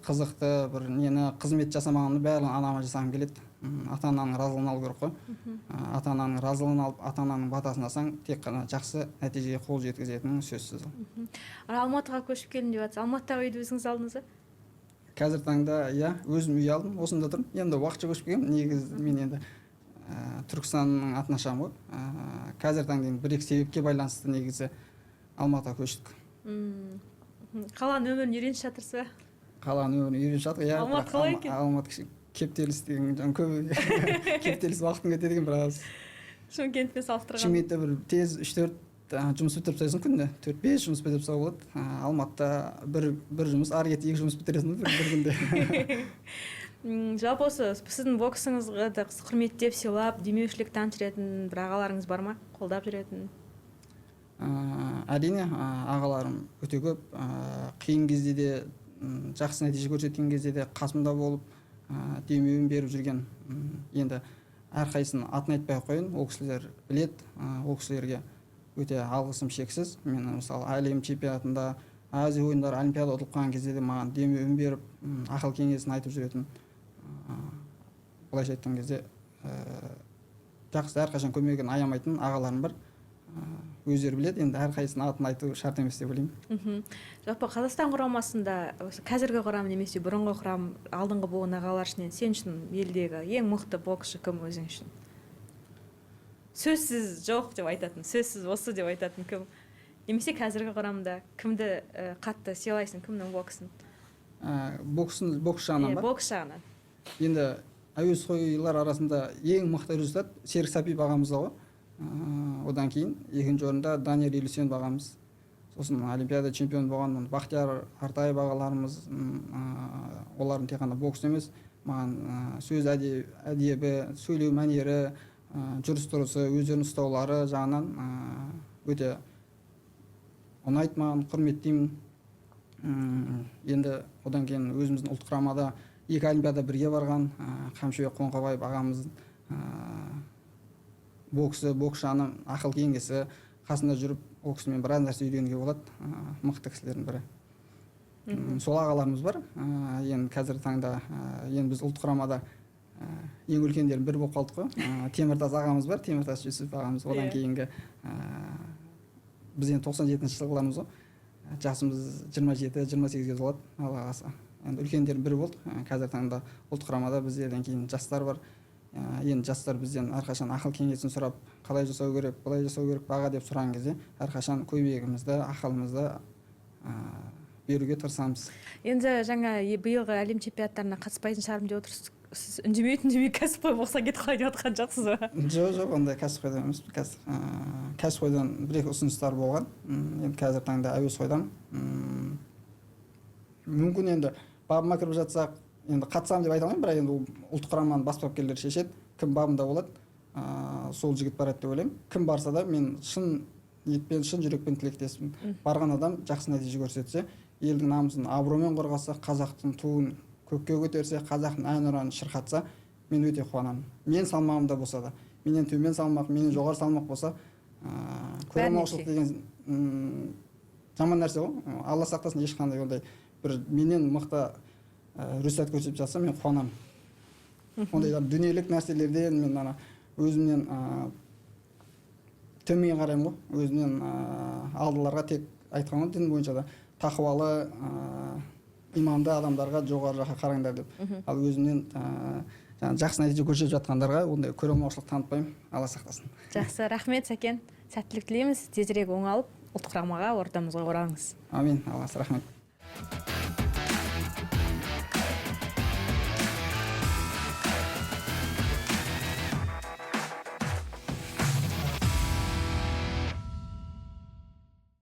қызықты бір нені, қызмет жасамағанды барлығын анама жасағым келеді. Ата ананың разылығын алу керек қой. Ата ананың разылығын алып, ата ананың батасын алсаң, тек қана жақсы нәтижеге қол жеткізетінің сөзсіз. Ал Алматыға көшіп келдім деп жатсыз. Алматыдағы үйді өзіңіз алдыңыз ба? Қазіргі таңда, иә, өзім үй алдым, осында тұрмын. Енді уақытша көшіп келгенмін. Негізі мен енді Түркістанның атына шығамын ғой. Қазіргі таңда енді бір екі себепке байланысты негізі Алматыға көштік. Қаланың өмірін үйреніп жатырсыз ба? Қаланың өмірін үйреніп жатыр, иә. Алматы Бірақ қалай екен? Алматы кішкене кептеліс деген, жаңа көп кептеліс, уақытың кетеді екен біраз. Шымкентпен салыстырғанда. Шымкентте бір тез үш төрт жұмыс бітіріп тастайсың, күнде төрт бес жұмыс бітіріп тастауға болады. Алматыда бір жұмыс, ары кетсе екі жұмыс бітіресің бір күнде. Жалпы осы сіздің боксыңызға да құрметтеп, сыйлап, демеушілік танытып жүретін бір ағаларыңыз бар ма, қолдап жүретін? Әрине, ағаларым өте көп. Қиын кезде де, жақсы нәтиже көрсеткен кезде де қасымда болып, демеуін беріп жүрген. Енді әрқайсысының атын айтпай ақ қояйын, ол кісілер біледі. Ол кісілерге өте алғысым шексіз. Мен, мысалы, әлем чемпионатында, Азия ойындары, олимпиада ұтылып қалған кезде де маған демеуін беріп, ақыл кеңесін айтып жүретін. Былайша айтқан кезде, жақсы, әрқашан көмегін аямайтын ағаларым бар. Өздері біледі енді, әрқайсысының атын айту шарт емес деп ойлаймын. Жалпы Қазақстан құрамасында осы қазіргі құрам немесе бұрынғы құрам, алдыңғы буын ағалар ішінен сен үшін елдегі ең мықты боксшы кім, өзің үшін сөзсіз жоқ деп айтатын, сөзсіз осы деп айтатын кім? Немесе қазіргі құрамда кімді қатты сыйлайсың, кімнің боксын? Боксын, бокс жағынан Иә, ба? Бокс жағынан. Енді әуесқойлар арасында ең мықты результат Серік Сәпиев ағамызда ғой. Одан кейін екінші орында Данияр Елеусенов ағамыз, сосын олимпиада чемпионы болған Бақтияр Артаев ағаларымыз. Олардың тек қана бокс емес, маған сөз әдебі, сөйлеу мәнері, жүріс тұрысы, өздерін ұстаулары жағынан өте ұнайды маған, құрметтеймін. Енді одан кейін өзіміздің ұлттық құрамада екі олимпиада бірге барған Қамшыбек Қоңқабаев ағамыздың боксы, бокс жағынан ақыл кеңесі, қасында жүріп ол кісімен біраз нәрсе үйренуге болады. Мықты кісілердің бірі. Сол ағаларымыз бар. Енді қазіргі таңда енді біз ұлттық құрамада ең үлкендердің бірі болып қалдық қой. Теміртас ағамыз бар, Теміртас Жүсіп ағамыз. Одан кейінгі біз енді 97-жылғылармыз ғой, жасымыз 27, 28-ге толады, Алла қаласа. Енді үлкендердің бірі болдық. Қазіргі таңда ұлттық құрамада біздерден кейін жастар бар. Енді жастар бізден әрқашан ақыл кеңесін сұрап, қалай жасау керек, былай жасау керек баға деп сұраған кезде әрқашан көмегімізді, ақылымызды беруге тырысамыз. Енді жаңа биылғы әлем чемпионаттарына қатыспайтын шығармын деп отырсыз. Сіз үндемей үндемей кәсіпқой болса кетіп қалайын деп жатқан жоқсыз ба? Жоқ, ондай кәсіпқойдан емес. Кәсіпқойдан бір екі ұсыныстар болған. Енді қазіргі таңда әуесқойдан. Мүмкін енді бабыма кіріп жатсақ, енді қатысамын деп айта алмаймын, бірақ енді ол ұлттық құраманың бас бапкерлері шешеді, кім бабында болады, сол жігіт барады деп ойлаймын. Кім барса да, мен шын ниетпен, шын жүрекпен тілектеспін. Барған адам жақсы нәтиже көрсетсе, елдің намысын абыроймен қорғаса, қазақтың туын көкке көтерсе, қазақтың әнұранын шырқатса, мен өте қуанамын. Мен салмағымда болса да, менен төмен салмақ, менен жоғары салмақ болса, көре Бәріне алмаушылық тең. деген жаман нәрсе ғой. Алла сақтасын, ешқандай ондай бір менен мықты результат көрсетіп жатса, мен қуанамын. Ондай дүниелік нәрселерден мен ана өзімнен төмен қараймын ғой, өзімнен алдыларға тек айтқан ғой, дін бойынша да тақуалы, иманды адамдарға жоғары жаққа қараңдар деп. Ал өзімнен жаңағы жақсы нәтиже көрсетіп жатқандарға ондай көре алмаушылық танытпаймын, Алла сақтасын. Жақсы, рахмет, Сәкен, сәттілік тілейміз, тезірек оңалып, ұлттық құрамаға, ортамызға оралыңыз. Амин, Алла, рахмет.